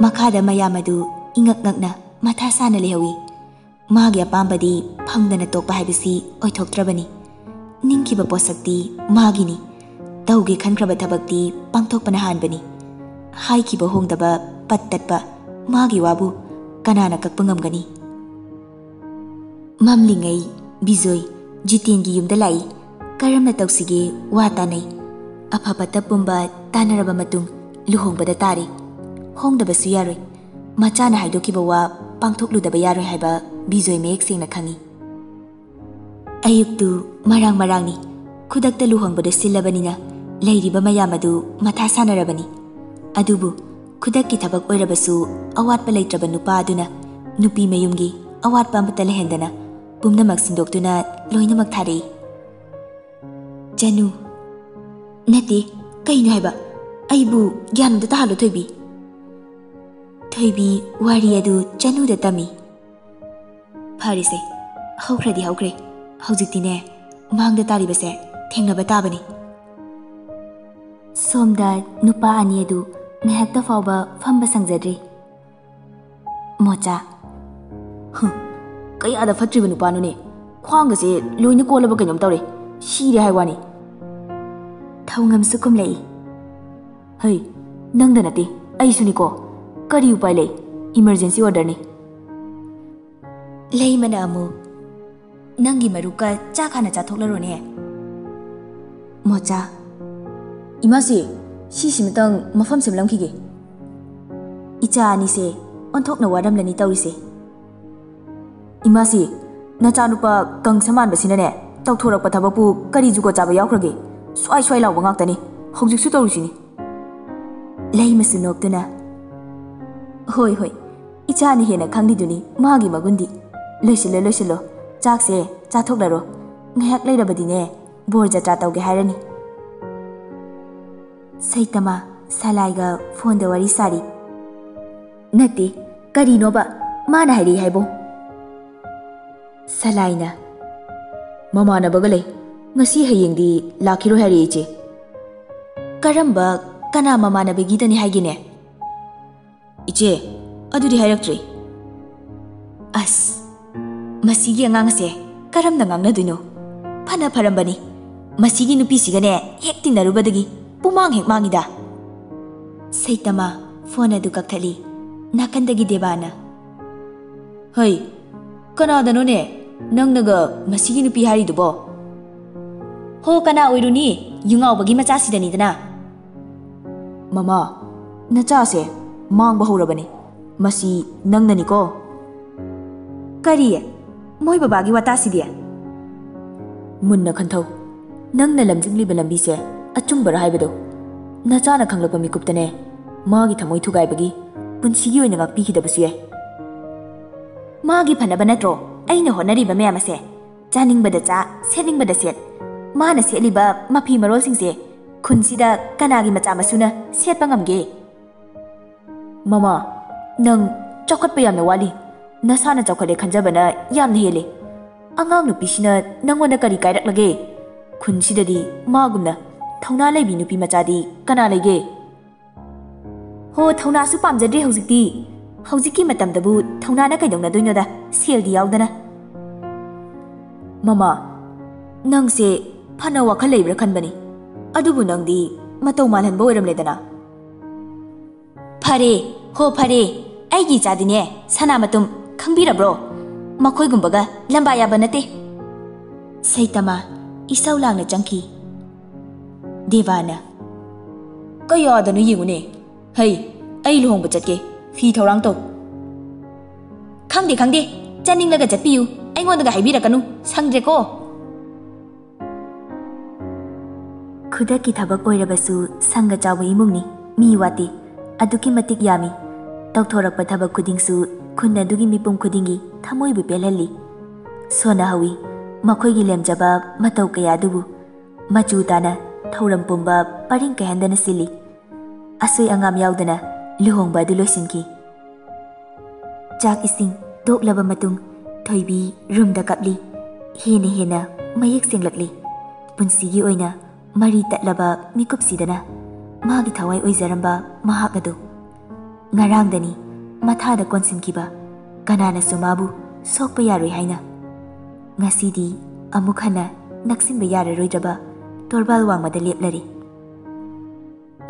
ꯃꯈꯥꯗ ꯃꯌꯥꯝ ꯑꯗꯨ ꯏꯉꯛ ꯉꯛꯅ ꯃꯊꯥ ꯁꯥꯅ ꯂꯩꯍꯧꯏ꯫ ꯃꯥꯒꯤ ꯑꯄꯥꯝꯕꯗꯤ ꯐꯪꯗꯅ ꯇꯣꯛꯄ ꯍꯥꯏꯕꯁꯤ ꯑꯣꯏꯊꯣꯛꯇ꯭ꯔꯕꯅꯤ꯫ ꯅꯤꯡꯈꯤꯕ ꯄꯣꯠꯁꯛꯇꯤ ꯃꯥꯒꯤꯅꯤ꯫ ꯇꯧꯒꯦ ꯈꯟꯈ꯭ꯔꯕ ꯊꯕꯛꯇꯤ ꯄꯥꯡꯊꯣꯛꯄꯅ ꯍꯥꯟꯕꯅꯤ꯫ ꯍꯥꯏꯈꯤꯕ ꯍꯣꯡꯗꯕ, ꯄꯠ ꯇꯠꯄ, ꯃꯥꯒꯤ ꯋꯥꯕꯨ ꯀꯅꯥꯅ ꯀꯛꯄ ꯉꯝꯒꯅꯤ? ꯃꯝꯂꯤꯉꯩ ꯕꯤꯖꯣꯏ ꯖꯤꯇꯦꯟꯒꯤ ꯌꯨꯝꯗ ꯂꯥꯛꯏ꯫ ꯀꯔꯝꯅ ꯇꯧꯁꯤꯒꯦ ꯋꯥ ꯇꯥꯅꯩ꯫ ꯑꯐ ꯐꯠꯇ ꯄꯨꯝꯕ ꯇꯥꯅꯔꯕ ꯃꯇꯨꯡ ꯂꯨꯍꯣꯡꯕꯗ ꯇꯥꯔꯦ꯫ ꯍꯣꯡꯗꯕꯁꯨ ꯌꯥꯔꯣꯏ꯫ ꯃꯆꯥꯅ ꯍꯥꯏꯗꯣꯛꯈꯤꯕ ꯋꯥ ꯄꯥꯡꯊꯣꯛꯂꯨꯗꯕ ꯌꯥꯔꯣꯏ ꯍꯥꯏꯕ ꯕꯤꯖꯣꯏ ꯃꯌꯦꯛ ꯁꯦꯡꯅ ꯈꯪꯏ꯫ ꯑꯌꯨꯛꯇꯨ ꯃꯔꯥꯡ ꯃꯔꯥꯡꯅꯤ꯫ ꯈꯨꯗꯛꯇ ꯂꯨꯍꯣꯡꯕꯗ ꯁꯤꯜꯂꯕꯅꯤꯅ ꯂꯩꯔꯤꯕ ꯃꯌꯥꯝ ꯑꯗꯨ ꯃꯊꯥ ꯁꯥꯅꯔꯕꯅꯤ꯫ ꯑꯗꯨꯕꯨ ꯈꯨꯗꯛꯀꯤ ꯊꯕꯛ ꯑꯣꯏꯔꯕꯁꯨ ꯑꯋꯥꯠꯄ ꯂꯩꯇ꯭ꯔꯕ ꯅꯨꯄꯥ ꯑꯗꯨꯅ ꯅꯨꯄꯤ ꯃꯌꯨꯝꯒꯤ ꯑꯋꯥꯠꯄ ꯑꯃꯠꯇ ꯂꯩꯍꯟꯗꯅ ꯄꯨꯝꯅꯃꯛ ꯁꯤꯟꯗꯣꯛꯇꯨꯅ ꯂꯣꯏꯅꯃꯛ ꯊꯥꯔꯛꯏ꯫ ꯆꯅꯨ꯫ ꯅꯠꯇꯦ, ꯀꯩꯅꯣ ꯍꯥꯏꯕ? ꯑꯩꯕꯨ ꯒ꯭ꯌꯥꯟ ꯑꯝꯇ ꯇꯥꯍꯜꯂꯣ, ꯊꯣꯏꯕꯤ꯫ ꯊꯣꯏꯕꯤ ꯋꯥꯔꯤ ꯑꯗꯨ ꯆꯅꯨꯗ ꯇꯝꯃꯤ꯫ ꯐꯔꯦꯁꯦ, ꯍꯧꯈ꯭ꯔꯗꯤ ꯍꯧꯈ꯭ꯔꯦ꯫ ꯍꯧꯖꯤꯛꯇꯤꯅꯦ, ꯃꯥꯡꯗ ꯇꯥꯔꯤꯕꯁꯦ ꯊꯦꯡꯅꯕ ꯇꯥꯕꯅꯤ꯫ ꯁꯣꯝꯗ ꯅꯨꯄꯥ ꯑꯅꯤ ꯑꯗꯨ ꯉꯥꯏꯍꯥꯛꯇ ꯐꯥꯎꯕ ꯐꯝꯕ ꯁꯪꯖꯗ꯭ꯔꯤ꯫ ꯃꯣꯆꯥ꯫ ꯍꯨꯝ, ꯀꯌꯥꯗ ꯐꯠꯇ꯭ꯔꯤꯕ ꯅꯨꯄꯥꯅꯣꯅꯦ꯫ ꯈ꯭ꯋꯥꯡꯒꯁꯦ ꯂꯣꯏꯅ ꯀꯣꯜꯂꯕ ꯀꯩꯅꯣꯝ ꯇꯧꯔꯦ꯫ ꯁꯤꯔꯦ ꯍꯥꯏ ꯋꯥꯅꯤ꯫ ꯊꯧꯉꯝꯁꯨ ꯀꯨꯝꯂꯛꯏ꯫ ꯍꯩ, ꯅꯪꯗ ꯅꯠꯇꯦ, ꯑꯩꯁꯨꯅꯤꯀꯣ꯫ ꯀꯔꯤ ꯎꯄꯥꯏ ꯂꯩ? Emergency orderꯅꯤ꯫ ꯂꯩꯃꯅ ꯑꯃꯨꯛ, "ꯅꯪꯒꯤ ꯃꯔꯨꯞꯀ ꯆꯥꯛ ꯍꯥꯟꯅ ꯆꯥꯊꯣꯛꯂꯔꯣꯅꯦ, ꯃꯣꯆꯥ꯫" ꯏꯃꯥꯁꯤ, ꯁꯤꯁꯤꯃꯇꯪ ꯃꯐꯝ ꯁꯦꯝꯂꯝꯈꯤꯒꯦ꯫ ꯏꯆꯥ ꯑꯅꯤꯁꯦ ꯑꯣꯟꯊꯣꯛꯅ ꯋꯥꯔꯝꯂꯅꯤ ꯇꯧꯔꯤꯁꯦ꯫ ꯏꯃꯥꯁꯤ, ꯅꯆꯥꯅꯨꯄꯥ ꯀꯪꯁ ꯃꯥꯟꯕꯁꯤꯅꯅꯦ, ꯇꯧꯊꯣꯔꯛꯄ ꯊꯕꯛꯄꯨ ꯀꯔꯤ ꯖꯨꯒꯣꯠ ꯆꯥꯕ ꯌꯥꯎꯈ꯭ꯔꯒꯦ? ꯁ꯭ꯋꯥꯏ ꯁ꯭ꯋꯥꯏ ꯂꯥꯎꯕ ꯉꯥꯛꯇꯅꯤ ꯍꯧꯖꯤꯛꯁꯨ ꯇꯧꯔꯤꯁꯤꯅꯤ꯫ ꯂꯩꯃꯁꯨ ꯅꯣꯛꯇꯨꯅ, "ꯍꯣꯏ, ꯍꯣꯏ, ꯏꯆꯥꯅ ꯍꯦꯟꯅ ꯈꯪꯂꯤꯗꯨꯅꯤ ꯃꯥꯒꯤ ꯃꯒꯨꯟꯗꯤ꯫ ꯂꯣꯏꯁꯤꯜꯂꯣ, ꯂꯣꯏꯁꯤꯜꯂꯣ, ꯆꯥꯛꯁꯦ ꯆꯥꯊꯣꯛꯂꯔꯣ꯫ ꯉꯥꯏꯍꯥꯛ ꯂꯩꯔꯕꯗꯤꯅꯦ, ꯕꯣꯔ ꯖꯇ꯭ꯔꯥ ꯇꯧꯒꯦ ꯍꯥꯏꯔꯅꯤ꯫" ꯁꯩꯇꯃꯥ ꯁꯂꯥꯏꯒ ꯐꯣꯟꯗ ꯋꯥꯔꯤ ꯁꯥꯔꯤ꯫ ꯅꯠꯇꯦ, ꯀꯔꯤꯅꯣꯕ ꯃꯥꯅ ꯍꯥꯏꯔꯛꯏ ꯍꯥꯏꯕꯣ? ꯁꯂꯥꯏꯅ, "ꯃꯃꯥꯟꯅꯕꯒ ꯂꯩ, ꯉꯁꯤ ꯍꯌꯦꯡꯗꯤ ꯂꯥꯛꯈꯤꯔꯣꯏ ꯍꯥꯏꯔꯛꯏ, ꯏꯆꯦ꯫" "ꯀꯔꯝꯕ, ꯀꯅꯥ ꯃꯃꯥꯟꯅꯕꯒꯤꯗꯅꯤ ꯍꯥꯏꯒꯦꯅꯦ?" "ꯏꯆꯦ, ꯑꯗꯨꯗꯤ ꯍꯥꯏꯔꯛꯇ꯭ꯔꯤ꯫" ꯑꯁ, ꯃꯁꯤꯒꯤ ꯑꯉꯥꯡ ꯑꯁꯦ ꯀꯔꯝꯅ ꯉꯥꯡꯅꯗꯣꯏꯅꯣ? ꯐꯅ ꯐꯔꯝꯕꯅꯤ꯫ ꯃꯁꯤꯒꯤ ꯅꯨꯄꯤꯁꯤꯒꯅꯦ ꯍꯦꯛ ꯇꯤꯟꯅꯔꯨꯕꯗꯒꯤ ꯄꯨꯃꯥꯡ ꯍꯦꯛ ꯃꯥꯡꯉꯤꯗ꯫ ꯁꯩꯇꯃꯥ ꯐꯣꯟ ꯑꯗꯨ ꯀꯛꯊꯠꯂꯤ꯫ ꯅꯥꯀꯟꯗꯒꯤ ꯗꯦꯕꯥꯅ, "ꯍꯩ, ꯀꯅꯥꯗꯅꯣꯅꯦ ꯅꯪꯅꯒ ꯃꯁꯤꯒꯤ ꯅꯨꯄꯤ ꯍꯥꯏꯔꯤꯗꯨꯕꯣ?" "ꯍꯣ, ꯀꯅꯥ ꯑꯣꯏꯔꯨꯅꯤ? ꯌꯨꯉꯥꯎꯕꯒꯤ ꯃꯆꯥꯁꯤꯗꯅꯤꯗꯅ꯫" "ꯃꯃꯥ, ꯅꯆꯥꯁꯦ ꯃꯥꯡꯕ ꯍꯧꯔꯕꯅꯤ꯫ ꯃꯁꯤ ꯅꯪꯅꯅꯤꯀꯣ꯫" "ꯀꯔꯤ? ꯃꯣꯏ ꯕꯕꯥꯒꯤ ꯋꯥꯇꯥꯁꯤꯗꯤ?" "ꯃꯨꯟꯅ ꯈꯟꯊꯧ꯫ ꯅꯪꯅ ꯂꯝꯖꯤꯡꯂꯤꯕ ꯂꯝꯕꯤꯁꯦ ꯑꯆꯨꯝꯕꯔ ꯍꯥꯏꯕꯗꯣ ꯅꯆꯥꯅ ꯈꯪꯂꯛꯄ ꯃꯤꯀꯨꯞꯇꯅꯦ ꯃꯥꯒꯤ ꯊꯃꯣꯏ ꯊꯨꯒꯥꯏꯕꯒꯤ ꯄꯨꯟꯁꯤꯒꯤ ꯑꯣꯏꯅ ꯉꯥꯛꯄꯤꯈꯤꯗꯕꯁꯨ ꯌꯥꯏ꯫" "ꯃꯥꯒꯤ ꯐꯅꯕ ꯅꯠꯇ꯭ꯔꯣ ꯑꯩꯅ ꯍꯣꯠꯅꯔꯤꯕ ꯃꯌꯥꯝ ꯑꯁꯦ ꯆꯥꯅꯤꯡꯕꯗ ꯆꯥ, ꯁꯦꯠꯅꯤꯡꯕꯗ ꯁꯦꯠ꯫ ꯃꯥꯅ ꯁꯦꯠꯂꯤꯕ ꯃꯐꯤ ꯃꯔꯣꯜꯁꯤꯡꯁꯦ ꯈꯨꯟꯁꯤꯗ ꯀꯅꯥꯒꯤ ꯃꯆꯥ ꯃꯁꯨꯅ ꯁꯦꯠꯄ ꯉꯝꯒꯦ? ꯃꯃꯥ, ꯅꯪ ꯆꯥꯎꯈꯠꯄ ꯌꯥꯝꯅ ꯋꯥꯠꯂꯤ꯫ ꯅꯁꯥꯅ ꯆꯥꯎꯈꯠꯂꯦ ꯈꯟꯖꯕꯅ ꯌꯥꯝꯅ ꯍꯦꯜꯂꯦ꯫ ꯑꯉꯥꯡ ꯅꯨꯄꯤꯁꯤꯅ ꯅꯪꯉꯣꯟꯗ ꯀꯔꯤ ꯀꯥꯏꯔꯛꯂꯒꯦ? ꯈꯨꯟꯁꯤꯗꯗꯤ ꯃꯥꯒꯨꯝꯅ ꯊꯧꯅꯥ ꯂꯩꯕꯤ ꯅꯨꯄꯤ ꯃꯆꯥꯗꯤ ꯀꯅꯥ ꯂꯩꯒꯦ? ꯍꯣ, ꯊꯧꯅꯥꯁꯨ ꯄꯥꯝꯖꯗ꯭ꯔꯦ ꯍꯧꯖꯤꯛꯇꯤ꯫ ꯍꯧꯖꯤꯛꯀꯤ ꯃꯇꯝꯗꯕꯨ ꯊꯧꯅꯥꯅ ꯀꯩꯗꯧꯅꯗꯣꯏꯅꯣꯗ, ꯁꯦꯜꯗꯤ ꯌꯥꯎꯗꯅ꯫ ꯃꯃꯥ, ꯅꯪꯁꯦ ꯐꯅ ꯋꯥꯈꯜ ꯂꯩꯕ꯭ꯔꯥ ꯈꯟꯕꯅꯤ, ꯑꯗꯨꯕꯨ ꯅꯪꯗꯤ ꯃꯇꯧ ꯃꯥꯜꯍꯟꯕ ꯑꯣꯏꯔꯝꯂꯦꯗꯅ꯫ ꯐꯔꯦ, ꯍꯣ ꯐꯔꯦ, ꯑꯩꯒꯤ ꯏꯆꯥꯗꯤꯅꯦ ꯁꯅꯥ ꯃꯇꯨꯝ, ꯈꯪꯕꯤꯔꯕ꯭ꯔꯣ? ꯃꯈꯣꯏꯒꯨꯝꯕꯒ ꯂꯝꯕꯥ ꯌꯥꯕ ꯅꯠꯇꯦ꯫ ꯁꯩꯇꯃꯥ ꯏꯁꯧ ꯂꯥꯡꯅ ꯆꯪꯈꯤ꯫ ꯗꯦꯕꯥꯅ, "ꯀꯌꯥꯗꯅꯣ ꯌꯦꯡꯉꯨꯅꯦ꯫ ꯍꯩ, ꯑꯩ ꯂꯨꯍꯣꯡꯕ ꯆꯠꯀꯦ, ꯐꯤ ꯊꯧꯔꯥꯡ ꯇꯧ꯫" "ꯈꯪꯗꯦ, ꯈꯪꯗꯦ, ꯆꯠꯅꯤꯡꯂꯒ ꯆꯠꯄꯤꯌꯨ, ꯑꯩꯉꯣꯟꯗꯒ ꯍꯥꯏꯕꯤꯔꯛꯀꯅꯨ, ꯁꯪꯗ꯭ꯔꯦꯀꯣ꯫" ꯈꯨꯗꯛꯀꯤ ꯊꯕꯛ ꯑꯣꯏꯔꯕꯁꯨ ꯁꯪꯒ ꯆꯥꯎꯕ ꯏꯃꯨꯡꯅꯤ, ꯃꯤ ꯋꯥꯠꯇꯦ꯫ ꯑꯗꯨꯛꯀꯤ ꯃꯇꯤꯛ ꯌꯥꯝꯃꯤ꯫ ꯇꯧꯊꯣꯔꯛꯄ ꯊꯕꯛ ꯈꯨꯗꯤꯡꯁꯨ ꯈꯨꯟ ꯑꯗꯨꯒꯤ ꯃꯤꯄꯨꯝ ꯈꯨꯗꯤꯡꯒꯤ ꯊꯃꯣꯏꯕꯨ ꯄꯦꯜꯍꯜꯂꯤ꯫ ꯁꯣꯟꯅꯍꯧꯋꯤ ꯃꯈꯣꯏꯒꯤ ꯂꯦꯝꯖꯕ ꯃꯇꯧ ꯀꯌꯥ ꯑꯗꯨꯕꯨ꯫ ꯃꯆꯨ ꯇꯥꯅ ꯊꯧꯔꯝ ꯄꯨꯝꯕ ꯄꯔꯤꯡ ꯀꯥꯏꯍꯟꯗꯅ ꯁꯤꯜꯂꯤ꯫ ꯑꯁꯣꯏ ꯑꯉꯥꯝ ꯌꯥꯎꯗꯅ ꯂꯨꯍꯣꯡꯕ ꯑꯗꯨ ꯂꯣꯏꯁꯤꯟꯈꯤ꯫ ꯆꯥꯛ ꯏꯁꯤꯡ ꯇꯣꯛꯂꯕ ꯃꯇꯨꯡ ꯊꯣꯏꯕꯤ ꯔꯨꯝꯗ ꯀꯞꯂꯤ꯫ ꯍꯦꯟꯅ ꯍꯦꯟꯅ ꯃꯌꯦꯛ ꯁꯦꯡꯂꯛꯂꯤ꯫ ꯄꯨꯟꯁꯤꯒꯤ ꯑꯣꯏꯅ ꯃꯔꯤ ꯇꯠꯂꯕ ꯃꯤꯀꯨꯞꯁꯤꯗꯅ ꯃꯥꯒꯤ ꯊꯋꯥꯏ ꯑꯣꯏꯖꯔꯝꯕ ꯃꯍꯥꯛ ꯑꯗꯨ ꯉꯔꯥꯡꯗꯅꯤ ꯃꯊꯥꯗ ꯀꯣꯟꯁꯤꯟꯈꯤꯕ꯫ ꯀꯅꯥꯅꯁꯨ ꯃꯥꯕꯨ ꯁꯣꯛꯄ ꯌꯥꯔꯣꯏ ꯍꯥꯏꯅ꯫ ꯉꯁꯤꯗꯤ ꯑꯃꯨꯛ ꯍꯟꯅ ꯅꯛꯁꯤꯟꯕ ꯌꯥꯔꯔꯣꯏꯗ꯭ꯔꯕ ꯇꯣꯔꯕꯥꯜ ꯋꯥꯡꯃꯗ ꯂꯦꯞꯂꯔꯦ꯫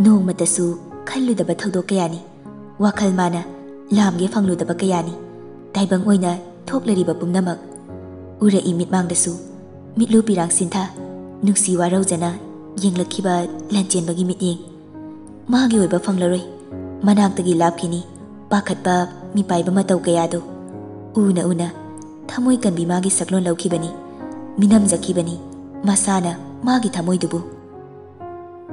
ꯅꯣꯡꯃꯇꯁꯨ ꯈꯜꯂꯨꯗꯕ ꯊꯧꯗꯣꯛ ꯀꯌꯥꯅꯤ, ꯋꯥꯈꯜ ꯃꯥꯅ ꯂꯥꯝꯒꯦ ꯐꯪꯂꯨꯗꯕ ꯀꯌꯥꯅꯤ ꯇꯥꯏꯕꯪ ꯑꯣꯏꯅ ꯊꯣꯛꯂꯔꯤꯕ ꯄꯨꯝꯅꯃꯛ꯫ ꯎꯔꯛꯏ ꯃꯤꯠꯃꯥꯡꯗꯁꯨ ꯃꯤꯠꯂꯨ ꯄꯤꯔꯥꯡ ꯁꯤꯟꯊ, ꯅꯨꯡꯁꯤ ꯋꯥꯔꯧꯖꯅ ꯌꯦꯡꯂꯛꯈꯤꯕ ꯂꯥꯟꯆꯦꯟꯕꯒꯤ ꯃꯤꯠꯌꯦꯡ꯫ ꯃꯥꯒꯤ ꯑꯣꯏꯕ ꯐꯪꯂꯔꯣꯏ, ꯃꯅꯥꯛꯇꯒꯤ ꯂꯥꯞꯈꯤꯅꯤ ꯄꯥꯈꯠꯄ ꯃꯤꯄꯥꯏꯕ ꯃꯇꯧ ꯀꯌꯥꯗꯨ꯫ ꯎꯅ ꯎꯅ ꯊꯃꯣꯏ ꯀꯟꯕꯤ ꯃꯥꯒꯤ ꯁꯛꯂꯣꯟ ꯂꯧꯈꯤꯕꯅꯤ, ꯃꯤꯅꯝꯖꯈꯤꯕꯅꯤ ꯃꯁꯥꯅ ꯃꯥꯒꯤ ꯊꯃꯣꯏꯗꯨꯕꯨ꯫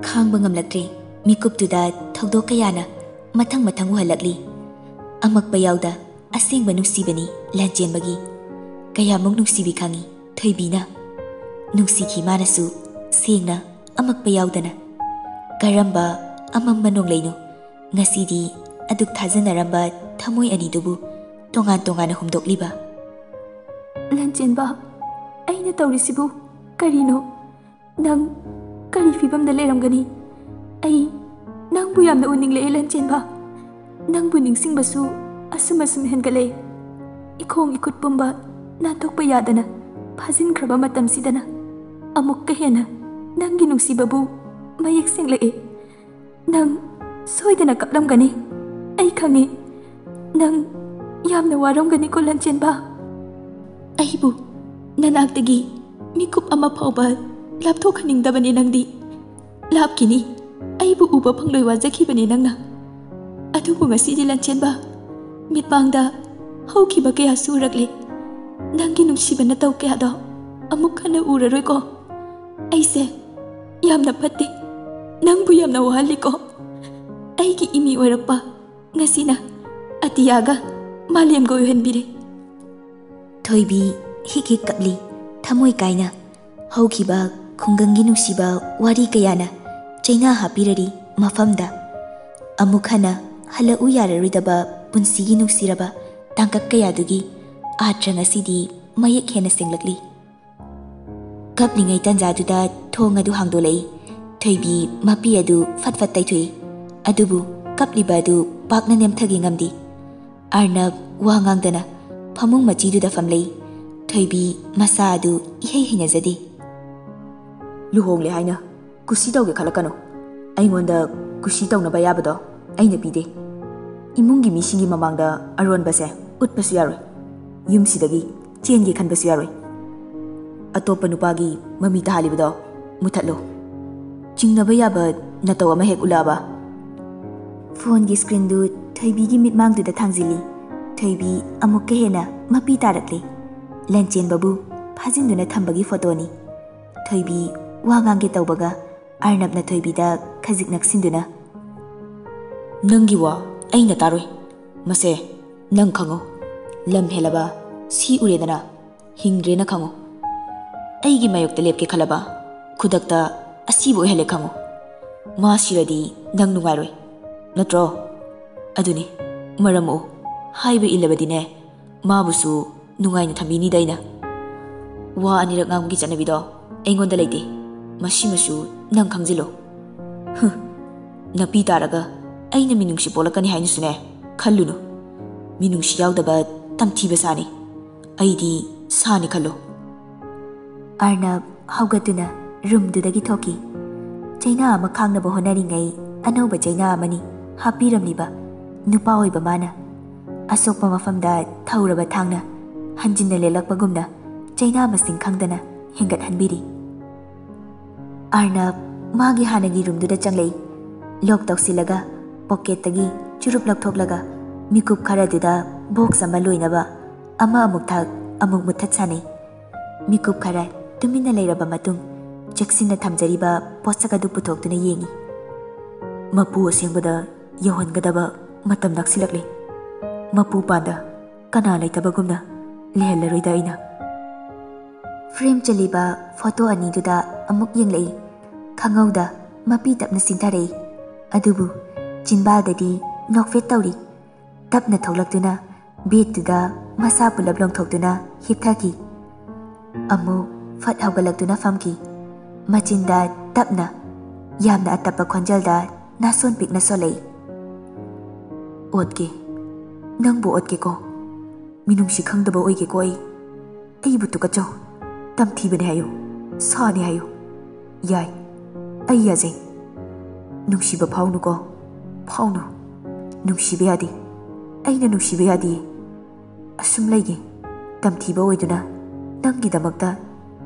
ꯈꯥꯡꯕ ꯉꯝꯂꯛꯇ꯭ꯔꯦ꯫ ꯃꯤꯀꯨꯞꯇꯨꯗ ꯊꯧꯗꯣꯛ ꯀꯌꯥꯅ ꯃꯊꯪ ꯃꯊꯪ ꯎꯍꯜꯂꯛꯂꯤ꯫ ꯑꯃꯛꯄ ꯌꯥꯎꯗ ꯑꯁꯦꯡꯕ ꯅꯨꯡꯁꯤꯕꯅꯤ ꯂꯥꯟꯆꯦꯟꯕꯒꯤ꯫ ꯀꯌꯥꯃꯨꯛ ꯅꯨꯡꯁꯤꯕꯤ ꯈꯪꯉꯤ ꯊꯣꯏꯕꯤꯅ꯫ ꯅꯨꯡꯁꯤꯈꯤ ꯃꯥꯅꯁꯨ ꯁꯦꯡꯅ ꯑꯃꯛꯄ ꯌꯥꯎꯗꯅ꯫ ꯀꯔꯝꯕ ꯑꯃꯝꯕ ꯅꯣꯡꯂꯩꯅꯣ ꯉꯁꯤꯗꯤ ꯑꯗꯨꯛ ꯊꯥꯖꯅꯔꯝꯕ ꯊꯃꯣꯏ ꯑꯅꯤꯗꯨꯕꯨ ꯇꯣꯉꯥꯟ ꯇꯣꯉꯥꯟꯅ ꯍꯨꯝꯗꯣꯛꯂꯤꯕ? ꯂꯟꯆꯦꯟꯕ, ꯑꯩꯅ ꯇꯧꯔꯤꯁꯤꯕꯨ ꯀꯔꯤꯅꯣ? ꯅꯪ ꯀꯔꯤ ꯐꯤꯕꯝꯗ ꯂꯩꯔꯝꯒꯅꯤ? ꯑꯩ ꯅꯪꯕꯨ ꯌꯥꯝꯅ ꯎꯅꯤꯡꯂꯛꯑꯦ, ꯂꯟꯆꯦꯟꯕ꯫ ꯅꯪꯕꯨ ꯅꯤꯡꯁꯤꯡꯕꯁꯨ ꯑꯁꯨꯝ ꯑꯁꯨꯝ ꯍꯦꯟꯒꯠꯂꯛꯑꯦ꯫ ꯏꯈꯣꯡ ꯏꯈꯨꯠ ꯄꯨꯝꯕ ꯅꯥꯟꯊꯣꯛꯄ ꯌꯥꯗꯅ ꯐꯥꯖꯤꯟꯈ꯭ꯔꯕ ꯃꯇꯝꯁꯤꯗꯅ ꯑꯃꯨꯛꯀ ꯍꯦꯟꯅ ꯅꯪꯒꯤ ꯅꯨꯡꯁꯤꯕꯕꯨ ꯃꯌꯦꯛ ꯁꯦꯡꯂꯛꯑꯦ꯫ ꯅꯪ ꯁꯣꯏꯗꯅ ꯀꯞꯂꯝꯒꯅꯤ꯫ ꯑꯩ ꯈꯪꯉꯦ꯫ ꯅꯪ ꯌꯥꯝꯅ ꯋꯥꯔꯝꯒꯅꯤꯀꯣ, ꯂꯟꯆꯦꯟꯕ꯫ ꯑꯩꯕꯨ ꯅꯅꯥꯛꯇꯒꯤ ꯃꯤꯀꯨꯞ ꯑꯃ ꯐꯥꯎꯕ ꯂꯥꯞꯊꯣꯛꯍꯟꯅꯤꯡꯗꯕꯅꯦ ꯅꯪꯗꯤ꯫ ꯂꯥꯞꯈꯤꯅꯤ, ꯑꯩꯕꯨ ꯎꯕ ꯐꯪꯂꯣꯏ ꯋꯥꯖꯈꯤꯕꯅꯦ ꯅꯪꯅ꯫ ꯑꯗꯨꯕꯨ ꯉꯁꯤꯗꯤ, ꯂꯟꯆꯦꯟꯕ, ꯃꯤꯠꯃꯥꯡꯗ ꯍꯧꯈꯤꯕ ꯀꯌꯥꯁꯨ ꯎꯔꯛꯂꯦ꯫ ꯅꯪꯒꯤ ꯅꯨꯡꯁꯤꯕ ꯅꯇꯧ ꯀꯌꯥꯗꯣ ꯑꯃꯨꯛ ꯍꯟꯅ ꯎꯔꯔꯣꯏꯀꯣ꯫ ꯑꯩꯁꯦ ꯌꯥꯝꯅ ꯐꯠꯇꯦ, ꯅꯪꯕꯨ ꯌꯥꯝꯅ ꯋꯥꯍꯜꯂꯤꯀꯣ꯫ ꯑꯩꯒꯤ ꯏꯃꯤ ꯑꯣꯏꯔꯛꯄ ꯉꯁꯤꯅ ꯑꯇꯤꯌꯥꯒ ꯃꯥꯂꯦꯝꯒ ꯑꯣꯏꯍꯟꯕꯤꯔꯦ꯫ ꯊꯣꯏꯕꯤ ꯍꯤꯛ ꯍꯤꯛ ꯀꯞꯂꯤ, ꯊꯃꯣꯏ ꯀꯥꯏꯅ꯫ ꯍꯧꯈꯤꯕ ꯈꯨꯡꯒꯪꯒꯤ ꯅꯨꯡꯁꯤꯕ ꯋꯥꯔꯤ ꯀꯌꯥꯅ ꯆꯩꯅꯥ ꯍꯥꯞꯄꯤꯔꯔꯤ ꯃꯐꯝꯗ꯫ ꯑꯃꯨꯛ ꯍꯟꯅ ꯍꯜꯂꯛꯎ ꯌꯥꯔꯔꯣꯏꯗꯕ ꯄꯨꯟꯁꯤꯒꯤ ꯅꯨꯡꯁꯤꯔꯕ ꯇꯥꯡꯀꯛ ꯀꯌꯥꯗꯨꯒꯤ ꯑꯥꯔꯊ ꯉꯁꯤꯗꯤ ꯃꯌꯦꯛ ꯍꯦꯟꯅ ꯁꯦꯡꯂꯛꯂꯤ꯫ ꯀꯞꯂꯤꯉꯩ ꯇꯟꯖꯥꯗꯨꯗ ꯊꯣꯡ ꯑꯗꯨ ꯍꯥꯡꯗꯣꯛꯂꯛꯏ꯫ ꯊꯣꯏꯕꯤ ꯃꯄꯤ ꯑꯗꯨ ꯐꯠ ꯐꯠ ꯇꯩꯊꯣꯛꯏ꯫ ꯑꯗꯨꯕꯨ ꯀꯞꯂꯤꯕ ꯑꯗꯨ ꯄꯥꯛꯅ ꯅꯦꯝꯊꯒꯦ ꯉꯝꯗꯦ꯫ ꯑꯔꯅꯕ ꯋꯥ ꯉꯥꯡꯗꯅ ꯐꯃꯨꯡ ꯃꯆꯤꯗꯨꯗ ꯐꯝꯂꯛꯏ꯫ ꯊꯣꯏꯕꯤ ꯃꯁꯥ ꯑꯗꯨ ꯏꯍꯩ ꯍꯩꯅꯖꯗꯦ꯫ ꯂꯨꯍꯣꯡꯂꯦ ꯍꯥꯏꯅ ꯀꯨꯁꯤ ꯇꯧꯒꯦ ꯈꯜꯂꯛꯀꯅꯨ꯫ ꯑꯩꯉꯣꯟꯗ ꯀꯨꯁꯤ ꯇꯧꯅꯕ ꯑꯌꯥꯕꯗꯣ ꯑꯩꯅ ꯄꯤꯗꯦ꯫ ꯏꯃꯨꯡꯒꯤ ꯃꯤꯁꯤꯡꯒꯤ ꯃꯃꯥꯡꯗ ꯑꯔꯣꯟꯕꯁꯦ ꯎꯠꯄꯁꯨ ꯌꯥꯔꯣꯏ꯫ ꯌꯨꯝꯁꯤꯗꯒꯤ ꯆꯦꯟꯒꯦ ꯈꯟꯕꯁꯨ ꯌꯥꯔꯣꯏ꯫ ꯑꯇꯣꯞꯄ ꯅꯨꯄꯥꯒꯤ ꯃꯃꯤ ꯇꯥꯍꯜꯂꯤꯕꯗꯣ ꯃꯨꯊꯠꯂꯨ꯫ ꯆꯤꯡꯅꯕ ꯌꯥꯕ ꯅꯇꯧ ꯑꯃ ꯍꯦꯛ ꯎꯠꯂꯛꯑꯕ? ꯐꯣꯟꯒꯤ ꯁ꯭ꯀ꯭ꯔꯤꯟꯗꯨ ꯊꯣꯏꯕꯤꯒꯤ ꯃꯤꯠꯃꯥꯡꯗꯨꯗ ꯊꯥꯡꯖꯤꯜꯂꯤ꯫ ꯊꯣꯏꯕꯤ ꯑꯃꯨꯛꯀ ꯍꯦꯟꯅ ꯃꯄꯤ ꯇꯥꯔꯛꯂꯦ꯫ ꯂꯟꯆꯦꯟꯕꯕꯨ ꯐꯥꯖꯤꯟꯗꯨꯅ ꯊꯝꯕꯒꯤ ꯐꯣꯇꯣꯅꯤ꯫ ꯊꯣꯏꯕꯤ ꯋꯥ ꯉꯥꯡꯒꯦ ꯇꯧꯕꯒ ꯑꯔꯅꯕꯅ ꯊꯣꯏꯕꯤꯗ ꯈꯖꯤꯛ ꯅꯛꯁꯤꯟꯗꯨꯅ, "ꯅꯪꯒꯤ ꯋꯥ ꯑꯩꯅ ꯇꯥꯔꯣꯏ꯫ ꯃꯁꯦ ꯅꯪ ꯈꯪꯉꯨ꯫ ꯂꯝ ꯍꯦꯜꯂꯕ ꯁꯤ ꯎꯔꯦꯗꯅ, ꯍꯤꯡꯗ꯭ꯔꯦꯅ ꯈꯪꯉꯨ꯫ ꯑꯩꯒꯤ ꯃꯥꯌꯣꯛꯇ ꯂꯦꯞꯀꯦ ꯈꯜꯂꯕ, ꯈꯨꯗꯛꯇ ꯑꯁꯤꯕ ꯑꯣꯏꯍꯜꯂꯦ ꯈꯪꯉꯨ꯫ ꯃꯥ ꯁꯤꯔꯗꯤ ꯅꯪ ꯅꯨꯡꯉꯥꯏꯔꯣꯏ, ꯅꯠꯇ꯭ꯔꯣ? ꯑꯗꯨꯅꯤ, ꯃꯔꯝ ꯃꯣꯛꯎ꯫ ꯍꯥꯏꯕ ꯏꯜꯂꯕꯗꯤꯅꯦ, ꯃꯥꯕꯨꯁꯨ ꯅꯨꯡꯉꯥꯏꯅ ꯊꯝꯕꯤꯅꯤꯗ ꯑꯩꯅ꯫ ꯋꯥ ꯑꯅꯤꯔꯛ ꯉꯥꯡꯕꯒꯤ ꯆꯠꯅꯕꯤꯗꯣ ꯑꯩꯉꯣꯟꯗ ꯂꯩꯇꯦ꯫ ꯃꯁꯤꯃꯁꯨ ꯅꯪ ꯈꯪꯖꯤꯜꯂꯣ꯫ ꯍꯨꯝ, ꯅꯥꯄꯤ ꯇꯥꯔꯒ ꯑꯩꯅ ꯃꯤꯅꯨꯡꯁꯤ ꯄꯣꯛꯂꯛꯀꯅꯤ ꯍꯥꯏꯅꯁꯨꯅꯦ ꯈꯜꯂꯨꯅꯨ꯫ ꯃꯤꯅꯨꯡꯁꯤ ꯌꯥꯎꯗꯕ ꯇꯝꯊꯤꯕ ꯁꯥꯅꯤ꯫ ꯑꯩꯗꯤ ꯁꯥꯅꯤ ꯈꯜꯂꯣ꯫ ꯑꯔꯅꯕ ꯍꯧꯒꯠꯇꯨꯅ ꯔꯨꯝꯗꯨꯗꯒꯤ ꯊꯣꯛꯈꯤ꯫ ꯆꯩꯅꯥ ꯑꯃ ꯈꯥꯡꯅꯕ ꯍꯣꯠꯅꯔꯤꯉꯩ ꯑꯅꯧꯕ ꯆꯩꯅꯥ ꯑꯃꯅꯤ ꯍꯥꯞꯄꯤꯔꯝꯂꯤꯕ ꯅꯨꯄꯥ ꯑꯣꯏꯕ ꯃꯥꯅ꯫ ꯑꯁꯣꯛꯄ ꯃꯐꯝꯗ ꯊꯧꯔꯕ ꯊꯥꯡꯅ ꯍꯟꯖꯤꯟꯅ ꯂꯦꯜꯂꯛꯄꯒꯨꯝꯅ ꯆꯩꯅꯥ ꯃꯁꯤꯡ ꯈꯪꯗꯅ ꯍꯦꯟꯒꯠꯍꯟꯕꯤꯔꯤ꯫ ꯑꯔꯅꯕ ꯃꯥꯒꯤ ꯍꯥꯟꯅꯒꯤ ꯔꯨꯝꯗꯨꯗ ꯆꯪꯂꯛꯏ꯫ ꯂꯣꯛ ꯇꯧꯁꯤꯜꯂꯒ ꯄꯣꯀꯦꯠꯇꯒꯤ ꯆꯨꯔꯨꯞ ꯂꯧꯊꯣꯛꯂꯒ ꯃꯤꯀꯨꯞ ꯈꯔꯗꯨꯗ ꯕꯣꯛꯁ ꯑꯃ ꯂꯣꯏꯅꯕ ꯑꯃ ꯑꯃꯨꯛ ꯊꯛ ꯑꯃꯨꯛ ꯃꯨꯠꯊꯠ ꯁꯥꯟꯅꯩ꯫ ꯃꯤꯀꯨꯞ ꯈꯔ ꯇꯨꯃꯤꯟꯅ ꯂꯩꯔꯕ ꯃꯇꯨꯡ ꯆꯦꯛꯁꯤꯟꯅ ꯊꯝꯖꯔꯤꯕ ꯄꯣꯠꯁꯛ ꯑꯗꯨ ꯄꯨꯊꯣꯛꯇꯨꯅ ꯌꯦꯡꯏ꯫ ꯃꯄꯨ ꯑꯁꯦꯡꯕꯗ ꯌꯧꯍꯟꯒꯗꯕ ꯃꯇꯝ ꯅꯛꯁꯤꯜꯂꯛꯂꯦ꯫ ꯃꯄꯨ ꯄꯥꯟꯗ ꯀꯅꯥ ꯂꯩꯇꯕꯒꯨꯝꯅ ꯂꯩꯍꯜꯂꯔꯣꯏꯗ ꯑꯩꯅ꯫ ꯐ꯭ꯔꯦꯝ ꯆꯜꯂꯤꯕ ꯐꯣꯇꯣ ꯑꯅꯤꯗꯨꯗ ꯑꯃꯨꯛ ꯌꯦꯡꯂꯛꯏ꯫ ꯈꯪꯍꯧꯗ ꯃꯄꯤ ꯇꯞꯅ ꯆꯤꯟꯊꯔꯛꯏ꯫ ꯑꯗꯨꯕꯨ ꯆꯤꯟꯕꯥꯜꯗꯗꯤ ꯅꯣꯛꯐꯦꯠ ꯇꯧꯔꯤ꯫ ꯇꯞꯅ ꯊꯣꯛꯂꯛꯇꯨꯅ ꯕꯦꯗꯇꯨꯗ ꯃꯁꯥ ꯄꯨꯂꯞ ꯂꯣꯡꯊꯣꯛꯇꯨꯅ ꯍꯤꯞꯊꯈꯤ꯫ ꯑꯃꯨꯛ ꯐꯠ ꯍꯧꯒꯠꯂꯛꯇꯨꯅ ꯐꯝꯈꯤ꯫ ꯃꯆꯤꯟꯗ ꯇꯞꯅ, ꯌꯥꯝꯅ ꯑꯇꯞꯄ ꯈꯣꯟꯖꯦꯜꯗ ꯅꯥꯁꯣꯟ ꯄꯤꯛꯅ ꯁꯣꯜꯂꯛꯏ꯫ "ꯑꯣꯠꯀꯦ, ꯅꯪꯕꯨ ꯑꯣꯠꯀꯦꯀꯣ꯫ ꯃꯤꯅꯨꯡꯁꯤ ꯈꯪꯗꯕ ꯑꯣꯏꯒꯦꯀꯣ ꯑꯩ꯫ ꯑꯩꯕꯨ ꯇꯨꯀꯠꯆꯧ꯫ ꯇꯝꯊꯤꯕꯅꯦ ꯍꯥꯏꯌꯨ, ꯁꯥꯅꯦ ꯍꯥꯏꯌꯨ꯫ ꯌꯥꯏ, ꯑꯩ ꯌꯥꯖꯩ꯫ ꯅꯨꯡꯁꯤꯕ ꯐꯥꯎꯅꯨꯀꯣ, ꯐꯥꯎꯅꯨ꯫ ꯅꯨꯡꯁꯤꯕ ꯌꯥꯗꯦ꯫ ꯑꯩꯅ ꯅꯨꯡꯁꯤꯕ ꯌꯥꯗꯤꯌꯦ꯫ ꯑꯁꯨꯝ ꯂꯩꯒꯦ꯫ ꯇꯝꯊꯤꯕ ꯑꯣꯏꯗꯨꯅ ꯅꯪꯒꯤꯗꯃꯛꯇ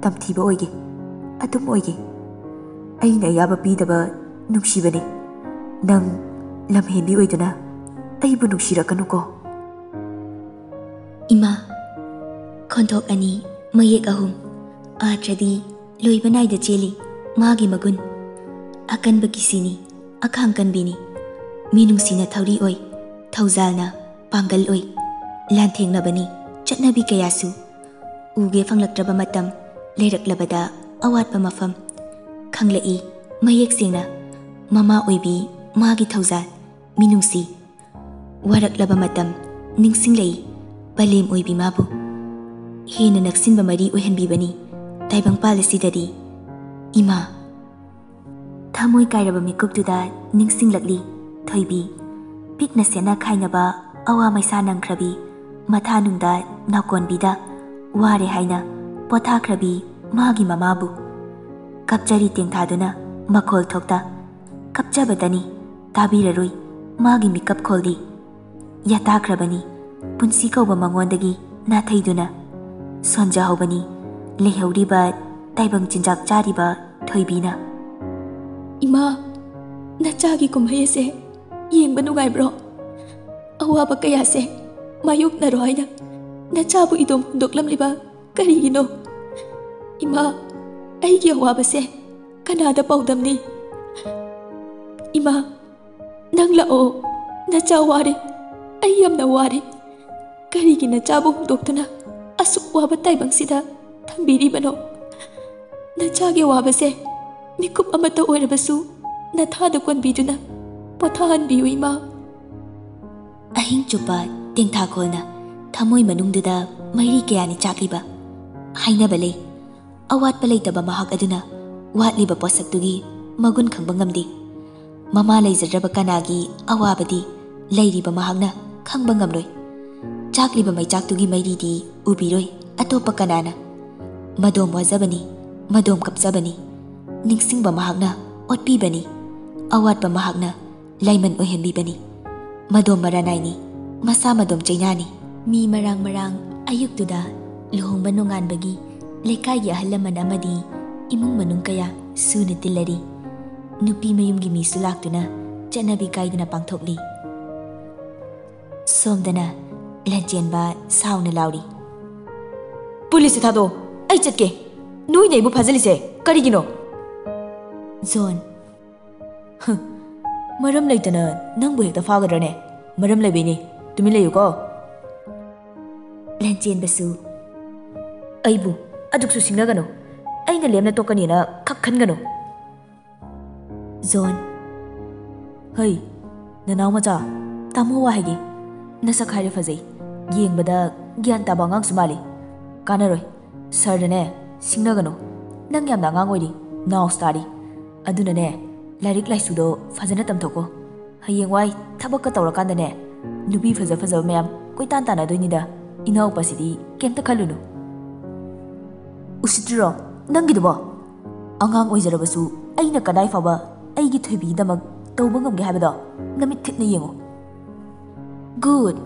ꯇꯝꯊꯤꯕ ꯑꯣꯏꯒꯦ꯫ ꯑꯗꯨꯝ ꯑꯣꯏꯒꯦ꯫ ꯑꯩꯅ ꯑꯌꯥꯕ ꯄꯤꯗꯕ ꯅꯨꯡꯁꯤꯕꯅꯦ꯫ ꯅꯪ ꯂꯝꯍꯦꯟꯕꯤ ꯑꯣꯏꯗꯨꯅ ꯑꯩꯕꯨ ꯅꯨꯡꯁꯤꯔꯛꯀꯅꯨꯀꯣ꯫" ꯏꯃꯥ, ꯈꯣꯟꯊꯣꯛ ꯑꯅꯤ, ꯃꯌꯦꯛ ꯑꯍꯨꯝ, ꯑꯥꯔꯊꯗꯤ ꯂꯣꯏꯕ ꯅꯥꯏꯗ ꯆꯦꯜꯂꯤ ꯃꯥꯒꯤ ꯃꯒꯨꯟ꯫ ꯑꯀꯟꯕ ꯀꯤꯁꯤꯅꯤ, ꯑꯈꯥꯡ ꯀꯟꯕꯤꯅꯤ꯫ ꯃꯤꯅꯨꯡꯁꯤꯅ ꯊꯧꯔꯤ ꯑꯣꯏ, ꯊꯧꯖꯥꯜꯅ ꯄꯥꯡꯒꯜ ꯑꯣꯏ꯫ ꯂꯥꯟꯊꯦꯡꯅꯕꯅꯤ ꯆꯠꯅꯕꯤ ꯀꯌꯥꯁꯨ꯫ ꯎꯒꯦ ꯐꯪꯂꯛꯇ꯭ꯔꯕ ꯃꯇꯝ ꯂꯩꯔꯛꯂꯕꯗ ꯑꯋꯥꯠꯄ ꯃꯐꯝ ꯈꯪꯂꯛꯏ ꯃꯌꯦꯛ ꯁꯦꯡꯅ꯫ ꯃꯃꯥ ꯑꯣꯏꯕꯤ ꯃꯥꯒꯤ ꯊꯧꯖꯥꯜ ꯃꯤꯅꯨꯡꯁꯤ꯫ ꯋꯥꯔꯛꯂꯕ ꯃꯇꯝ ꯅꯤꯡꯁꯤꯡꯂꯛꯏ ꯄꯂꯦꯝ ꯑꯣꯏꯕꯤ ꯃꯥꯕꯨ꯫ ꯍꯦꯟꯅ ꯅꯛꯁꯤꯟꯕ ꯃꯔꯤ ꯑꯣꯏꯍꯟꯕꯤꯕꯅꯤ ꯇꯥꯏꯕꯪꯄꯥꯜ ꯑꯁꯤꯗꯗꯤ꯫ ꯏꯃꯥ꯫ ꯊꯃꯣꯏ ꯀꯥꯏꯔꯕ ꯃꯤꯀꯨꯞꯇꯨꯗ ꯅꯤꯡꯁꯤꯡꯂꯛꯂꯤ ꯊꯣꯏꯕꯤ꯫ ꯄꯤꯛꯅ ꯁꯦꯠꯅ ꯈꯥꯏꯅꯕ ꯑꯋꯥ ꯃꯩꯁꯥ ꯅꯪꯈ꯭ꯔꯕꯤ ꯃꯊꯥꯅꯨꯡꯗ ꯅꯥꯀꯣꯟꯕꯤꯗ ꯋꯥꯔꯦ ꯍꯥꯏꯅ ꯄꯣꯊꯥꯈ꯭ꯔꯕꯤ ꯃꯥꯒꯤ ꯃꯃꯥꯕꯨ꯫ ꯀꯞꯆꯔꯤ ꯇꯦꯡꯊꯥꯗꯨꯅ ꯃꯈꯣꯜ ꯊꯣꯛꯇ꯫ ꯀꯞꯆꯕꯇꯅꯤ ꯇꯥꯕꯤꯔꯔꯣꯏ ꯃꯥꯒꯤ ꯃꯤꯀꯞ ꯈꯣꯜꯗꯤ꯫ ꯌꯥꯇꯥꯈ꯭ꯔꯕꯅꯤ ꯄꯨꯟꯁꯤ ꯀꯧꯕ ꯃꯉꯣꯟꯗꯒꯤ ꯅꯥꯊꯩꯗꯨꯅ꯫ ꯁꯣꯟꯖꯍꯧꯕꯅꯤ ꯂꯩꯍꯧꯔꯤꯕ ꯇꯥꯏꯕꯪ ꯆꯤꯟꯖꯥꯛ ꯆꯥꯔꯤꯕ ꯊꯣꯏꯕꯤꯅ꯫ "ꯏꯃꯥ, ꯅꯆꯥꯒꯤ ꯀꯨꯝꯍꯩ ꯑꯁꯦ ꯌꯦꯡꯕ ꯅꯨꯡꯉꯥꯏꯕ꯭ꯔꯣ? ꯑꯋꯥꯕ ꯀꯌꯥꯁꯦ ꯃꯥꯌꯣꯛꯅꯔꯣ ꯍꯥꯏꯅ ꯅꯆꯥꯕꯨ ꯏꯗꯣꯝ ꯍꯨꯟꯗꯣꯛꯂꯝꯂꯤꯕ ꯀꯔꯤꯒꯤꯅꯣ? ꯏꯃꯥ, ꯑꯩꯒꯤ ꯑꯋꯥꯕꯁꯦ ꯀꯅꯥꯗ ꯄꯥꯎꯗꯝꯅꯤ? ꯏꯃꯥ, ꯅꯪ ꯂꯥꯛꯑꯣ, ꯅꯆꯥ ꯋꯥꯔꯦ, ꯑꯩ ꯌꯥꯝꯅ ꯋꯥꯔꯦ꯫ ꯀꯔꯤꯒꯤ ꯅꯆꯥꯕꯨ ꯍꯨꯟꯗꯣꯛꯇꯨꯅ ꯑꯁꯨꯛ ꯋꯥꯕ ꯇꯥꯏꯕꯪꯁꯤꯗ ꯊꯝꯕꯤꯔꯤꯕꯅꯣ? ꯅꯆꯥꯒꯤ ꯑꯋꯥꯕꯁꯦ ꯃꯤꯀꯨꯞ ꯑꯃꯠꯇ ꯑꯣꯏꯔꯕꯁꯨ ꯅꯊꯥꯗ ꯀꯣꯟꯕꯤꯗꯨꯅ ꯄꯣꯊꯥꯍꯟꯕꯤꯌꯨ, ꯏꯃꯥ꯫" ꯑꯍꯤꯡ ꯆꯨꯞꯄ ꯇꯦꯡꯊꯥꯈꯣꯜꯅ ꯊꯃꯣꯏ ꯃꯅꯨꯡꯗꯨꯗ ꯃꯩꯔꯤ ꯀꯌꯥꯅꯤ ꯆꯥꯛꯂꯤꯕ꯫ ꯍꯥꯏꯅꯕ ꯂꯩ, ꯑꯋꯥꯠꯄ ꯂꯩꯇꯕ ꯃꯍꯥꯛ ꯑꯗꯨꯅ ꯋꯥꯠꯂꯤꯕ ꯄꯣꯠꯁꯛꯇꯨꯒꯤ ꯃꯒꯨꯟ ꯈꯪꯕ ꯉꯝꯗꯦ꯫ ꯃꯃꯥ ꯂꯩꯖꯗ꯭ꯔꯕ ꯀꯅꯥꯒꯤ ꯑꯋꯥꯕꯗꯤ ꯂꯩꯔꯤꯕ ꯃꯍꯥꯛꯅ ꯈꯪꯕ ꯉꯝꯂꯣꯏ꯫ ꯆꯥꯛꯂꯤꯕ ꯃꯩꯆꯥꯛꯇꯨꯒꯤ ꯃꯩꯔꯤꯗꯤ ꯎꯕꯤꯔꯣꯏ ꯑꯇꯣꯞꯄ ꯀꯅꯥꯅ꯫ ꯃꯗꯣꯝ ꯋꯥꯖꯕꯅꯤ, ꯃꯗꯣꯝ ꯀꯞꯆꯕꯅꯤ꯫ ꯅꯤꯡꯁꯤꯡꯕ ꯃꯍꯥꯛꯅ ꯑꯣꯠꯄꯤꯕꯅꯤ꯫ ꯑꯋꯥꯠꯄ ꯃꯍꯥꯛꯅ ꯂꯥꯏꯃꯟ ꯑꯣꯏꯍꯟꯕꯤꯕꯅꯤ꯫ ꯃꯗꯣꯝ ꯃꯔꯥꯅꯥꯏꯅꯤ, ꯃꯁꯥ ꯃꯗꯣꯝ ꯆꯩꯅꯥꯅꯤ꯫ ꯃꯤ ꯃꯔꯥꯡ ꯃꯔꯥꯡ ꯑꯌꯨꯛꯇꯨꯗ ꯂꯨꯍꯣꯡꯕ ꯅꯣꯡꯉꯥꯟꯕꯒꯤ ꯂꯩꯀꯥꯏꯒꯤ ꯑꯍꯜ ꯂꯃꯟ ꯑꯃꯗꯤ ꯏꯃꯨꯡ ꯃꯅꯨꯡ ꯀꯌꯥ ꯁꯨꯅ ꯇꯤꯜꯂꯔꯤ꯫ ꯅꯨꯄꯤ ꯃꯌꯨꯝꯒꯤ ꯃꯤꯁꯨ ꯂꯥꯛꯇꯨꯅ ꯆꯠꯅꯕꯤ ꯀꯥꯏꯗꯅ ꯄꯥꯡꯊꯣꯛꯂꯤ꯫ ꯁꯣꯝꯗꯅ ꯂꯟꯆꯦꯟꯕ ꯁꯥꯎꯅ ꯂꯥꯎꯔꯤ꯫ "ꯄꯨꯂꯤꯁꯇ ꯊꯥꯗꯣꯛꯑꯣ, ꯑꯩ ꯆꯠꯀꯦ꯫ ꯅꯣꯏꯅ ꯑꯩꯕꯨ ꯐꯥꯖꯤꯜꯂꯤꯁꯦ ꯀꯔꯤꯒꯤꯅꯣ?" ꯖꯣꯟ꯫ "ꯍ, ꯃꯔꯝ ꯂꯩꯇꯅ ꯅꯪꯕꯨ ꯍꯦꯛꯇ ꯐꯥꯒꯗ꯭ꯔꯅꯦ? ꯃꯔꯝ ꯂꯩꯕꯩꯅꯦ, ꯇꯨꯃꯤꯟ ꯂꯩꯌꯨꯀꯣ꯫" ꯂꯟꯆꯦꯟꯕꯁꯨ꯫ ꯑꯩꯕꯨ ꯑꯗꯨꯛꯁꯨ ꯁꯤꯡꯅꯒꯅꯨ꯫ ꯑꯩꯅ ꯂꯦꯝꯅ ꯇꯣꯛꯀꯅꯤꯅ ꯈꯛ ꯈꯟꯒꯅꯨ꯫ ꯖꯣꯟ꯫ ꯍꯩ, ꯅꯅꯥꯎ ꯃꯆꯥ, ꯇꯥꯃꯣ ꯋꯥ ꯍꯥꯏꯒꯦ꯫ ꯅꯁꯛ ꯍꯥꯏꯔꯦ ꯐꯖꯩ꯫ ꯌꯦꯡꯕꯗ ꯒ꯭ꯌꯥꯟ ꯇꯥꯕ ꯑꯉꯥꯡꯁꯨ ꯃꯥꯜꯂꯤ꯫ ꯀꯥꯟꯅꯔꯣꯏ꯫ ꯁꯔꯗꯅꯦ, ꯁꯤꯡꯅꯒꯅꯨ꯫ ꯅꯪ ꯌꯥꯝꯅ ꯑꯉꯥꯡ ꯑꯣꯏꯔꯤ, ꯅꯥꯎꯁ ꯇꯥꯔꯤ꯫ ꯑꯗꯨꯅꯅꯦ, ꯂꯥꯏꯔꯤꯛ ꯂꯥꯏꯁꯨꯗꯣ ꯐꯖꯅ ꯇꯝꯊꯣꯛꯀꯣ꯫ ꯍꯌꯦꯡꯋꯥꯏ ꯊꯕꯛꯀ ꯇꯧꯔꯀꯥꯟꯗꯅꯦ, ꯅꯨꯄꯤ ꯐꯖ ꯐꯖꯕ ꯃꯌꯥꯝ ꯀꯣꯏꯇꯥꯟ ꯇꯥꯟꯅꯗꯣꯏꯅꯤꯗ꯫ ꯏꯅꯥꯎꯄꯥꯁꯤꯗꯤ ꯀꯩꯝꯇ ꯈꯜꯂꯨꯅꯨ꯫ ꯎꯁꯤꯠꯇ꯭ꯔꯤꯔꯣ ꯅꯪꯒꯤꯗꯨꯕꯣ? ꯑꯉꯥꯡ ꯑꯣꯏꯖꯔꯕꯁꯨ ꯑꯩꯅ ꯀꯗꯥꯏ ꯐꯥꯎꯕ ꯑꯩꯒꯤ ꯊꯣꯏꯕꯤꯒꯤꯗꯃꯛ ꯇꯧꯕ ꯉꯝꯒꯦ ꯍꯥꯏꯕꯗꯣ ꯅꯃꯤꯠ ꯊꯤꯠꯅ ꯌꯦꯡꯉꯨ꯫ ꯒꯨꯗ!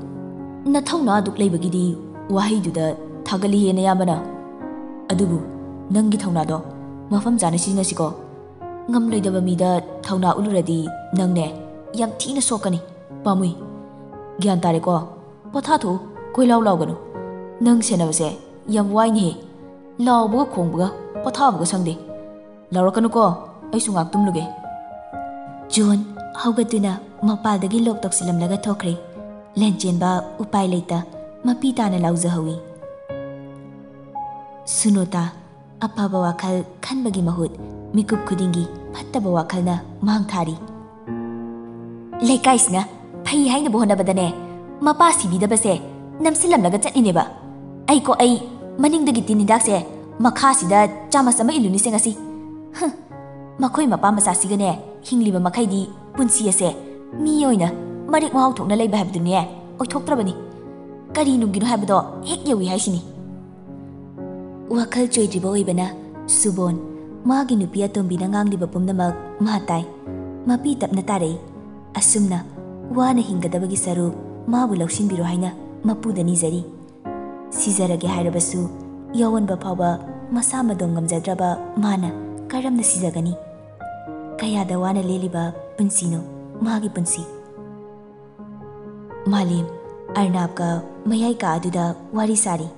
ꯅꯊꯧꯅꯥ ꯑꯗꯨꯛ ꯂꯩꯕꯒꯤꯗꯤ ꯋꯥꯍꯩꯗꯨꯗ ꯊꯥꯒꯠꯂꯤꯍꯦ ꯅꯌꯥꯝꯕꯅ꯫ ꯑꯗꯨꯕꯨ ꯅꯪꯒꯤ ꯊꯧꯅꯥꯗꯣ ꯃꯐꯝ ꯆꯥꯅ ꯁꯤꯖꯤꯟꯅꯁꯤꯀꯣ꯫ ꯉꯝꯂꯣꯏꯗꯕ ꯃꯤꯗ ꯊꯧꯅꯥ ꯎꯠꯂꯨꯔꯗꯤ ꯅꯪꯅꯦ ꯌꯥꯝ ꯊꯤꯅ ꯁꯣꯛꯀꯅꯤ꯫ ꯄꯥꯝꯃꯨꯏ꯫ ꯒ꯭ꯌꯥꯟ ꯇꯥꯔꯦꯀꯣ? ꯄꯣꯊꯥꯊꯣꯛꯎ, ꯀꯣꯏꯂꯥꯎ ꯂꯥꯎꯒꯅꯨ꯫ ꯅꯪ ꯁꯦꯟꯅꯕꯁꯦ ꯌꯥꯝ ꯋꯥꯏꯅꯦꯍꯦ꯫ ꯂꯥꯎꯕꯒ ꯈꯣꯡꯕꯒ ꯄꯣꯊꯥꯕꯒ ꯁꯪꯗꯦ꯫ ꯂꯥꯎꯔꯛꯀꯅꯨꯀꯣ, ꯑꯩꯁꯨ ꯉꯥꯛ ꯇꯨꯝꯂꯨꯒꯦ꯫ ꯖꯣꯟ ꯍꯧꯒꯠꯇꯨꯅ ꯃꯄꯥꯜꯗꯒꯤ ꯂꯣꯛ ꯇꯧꯁꯤꯜꯂꯝꯂꯒ ꯊꯣꯛꯈ꯭ꯔꯦ꯫ ꯂꯦꯟꯆꯦꯟꯕ ꯎꯄꯥꯏ ꯂꯩꯇ ꯃꯄꯤ ꯇꯥꯅ ꯂꯥꯎꯖꯍꯧꯏ꯫ ꯁꯨꯅꯣꯇꯥ, ꯑꯐꯕ ꯋꯥꯈꯜ ꯈꯟꯕꯒꯤ ꯃꯍꯨꯠ ꯃꯤꯀꯨꯞ ꯈꯨꯗꯤꯡꯒꯤ ꯐꯠꯇꯕ ꯋꯥꯈꯜꯅ ꯃꯥꯡ ꯊꯥꯔꯤ꯫ ꯂꯩꯀꯥꯏꯁꯤꯅ ꯐꯩ ꯍꯥꯏꯅꯕ ꯍꯣꯠꯅꯕꯗꯅꯦ, ꯃꯄꯥ ꯁꯤꯕꯤꯗꯕꯁꯦ ꯅꯝꯁꯤꯜꯂꯝꯂꯒ ꯆꯠꯂꯤꯅꯦꯕ꯫ ꯑꯩꯀꯣ ꯑꯩ, ꯃꯅꯤꯡꯗꯒꯤ ꯇꯤꯟ ꯍꯤꯗꯥꯛꯁꯦ ꯃꯈꯥꯁꯤꯗ ꯆꯥꯃꯁ ꯑꯃ ꯏꯜꯂꯨꯅꯤꯁꯦ ꯉꯁꯤ꯫ ꯍꯨꯝ, ꯃꯈꯣꯏ ꯃꯄꯥ ꯃꯆꯥꯁꯤꯒꯅꯦ ꯍꯤꯡꯂꯤꯕ ꯃꯈꯩꯗꯤ ꯄꯨꯟꯁꯤ ꯑꯁꯦ ꯃꯤ ꯑꯣꯏꯅ ꯃꯔꯦꯛ ꯃꯍꯥꯎ ꯊꯣꯛꯅ ꯂꯩꯕ ꯍꯥꯏꯕꯗꯨꯅꯦ ꯑꯣꯏꯊꯣꯛꯇ꯭ꯔꯕꯅꯤ꯫ ꯀꯔꯤ ꯅꯨꯡꯒꯤꯅꯣ ꯍꯥꯏꯕꯗꯣ ꯍꯦꯛ ꯌꯧꯏ ꯍꯥꯏꯁꯤꯅꯤ꯫ ꯋꯥꯈꯜ ꯆꯣꯏꯗ꯭ꯔꯤꯕ ꯑꯣꯏꯕꯅ ꯁꯨꯕꯣꯟ ꯃꯥꯒꯤ ꯅꯨꯄꯤ ꯑꯇꯣꯝꯕꯤꯅ ꯉꯥꯡꯂꯤꯕ ꯄꯨꯝꯅꯃꯛ ꯃꯥ ꯇꯥꯏ꯫ ꯃꯄꯤ ꯇꯞꯅ ꯇꯥꯔꯛꯏ꯫ ꯑꯁꯨꯝꯅ ꯋꯥꯅ ꯍꯤꯡꯒꯗꯕꯒꯤ ꯁꯔꯨꯛ ꯃꯥꯕꯨ ꯂꯧꯁꯤꯟꯕꯤꯔꯣ ꯍꯥꯏꯅ ꯃꯄꯨꯗ ꯅꯤꯖꯔꯤ꯫ ꯁꯤꯖꯔꯒꯦ ꯍꯥꯏꯔꯕꯁꯨ ꯌꯥꯑꯣꯟꯕ ꯐꯥꯎꯕ ꯃꯁꯥ ꯃꯗꯣꯝ ꯉꯝꯖꯗ꯭ꯔꯕ ꯃꯥꯅ ꯀꯔꯝꯅ ꯁꯤꯖꯒꯅꯤ? ꯀꯌꯥꯗ ꯋꯥꯅ ꯂꯦꯜꯂꯤꯕ ꯄꯨꯟꯁꯤꯅꯣ ꯃꯥꯒꯤ ꯄꯨꯟꯁꯤ꯫ ꯃꯥꯂꯦꯝ ꯑꯔꯅꯥꯞꯀ ꯃꯌꯥꯏ ꯀꯥ ꯑꯗꯨꯗ ꯋꯥꯔꯤ ꯁꯥꯔꯤ꯫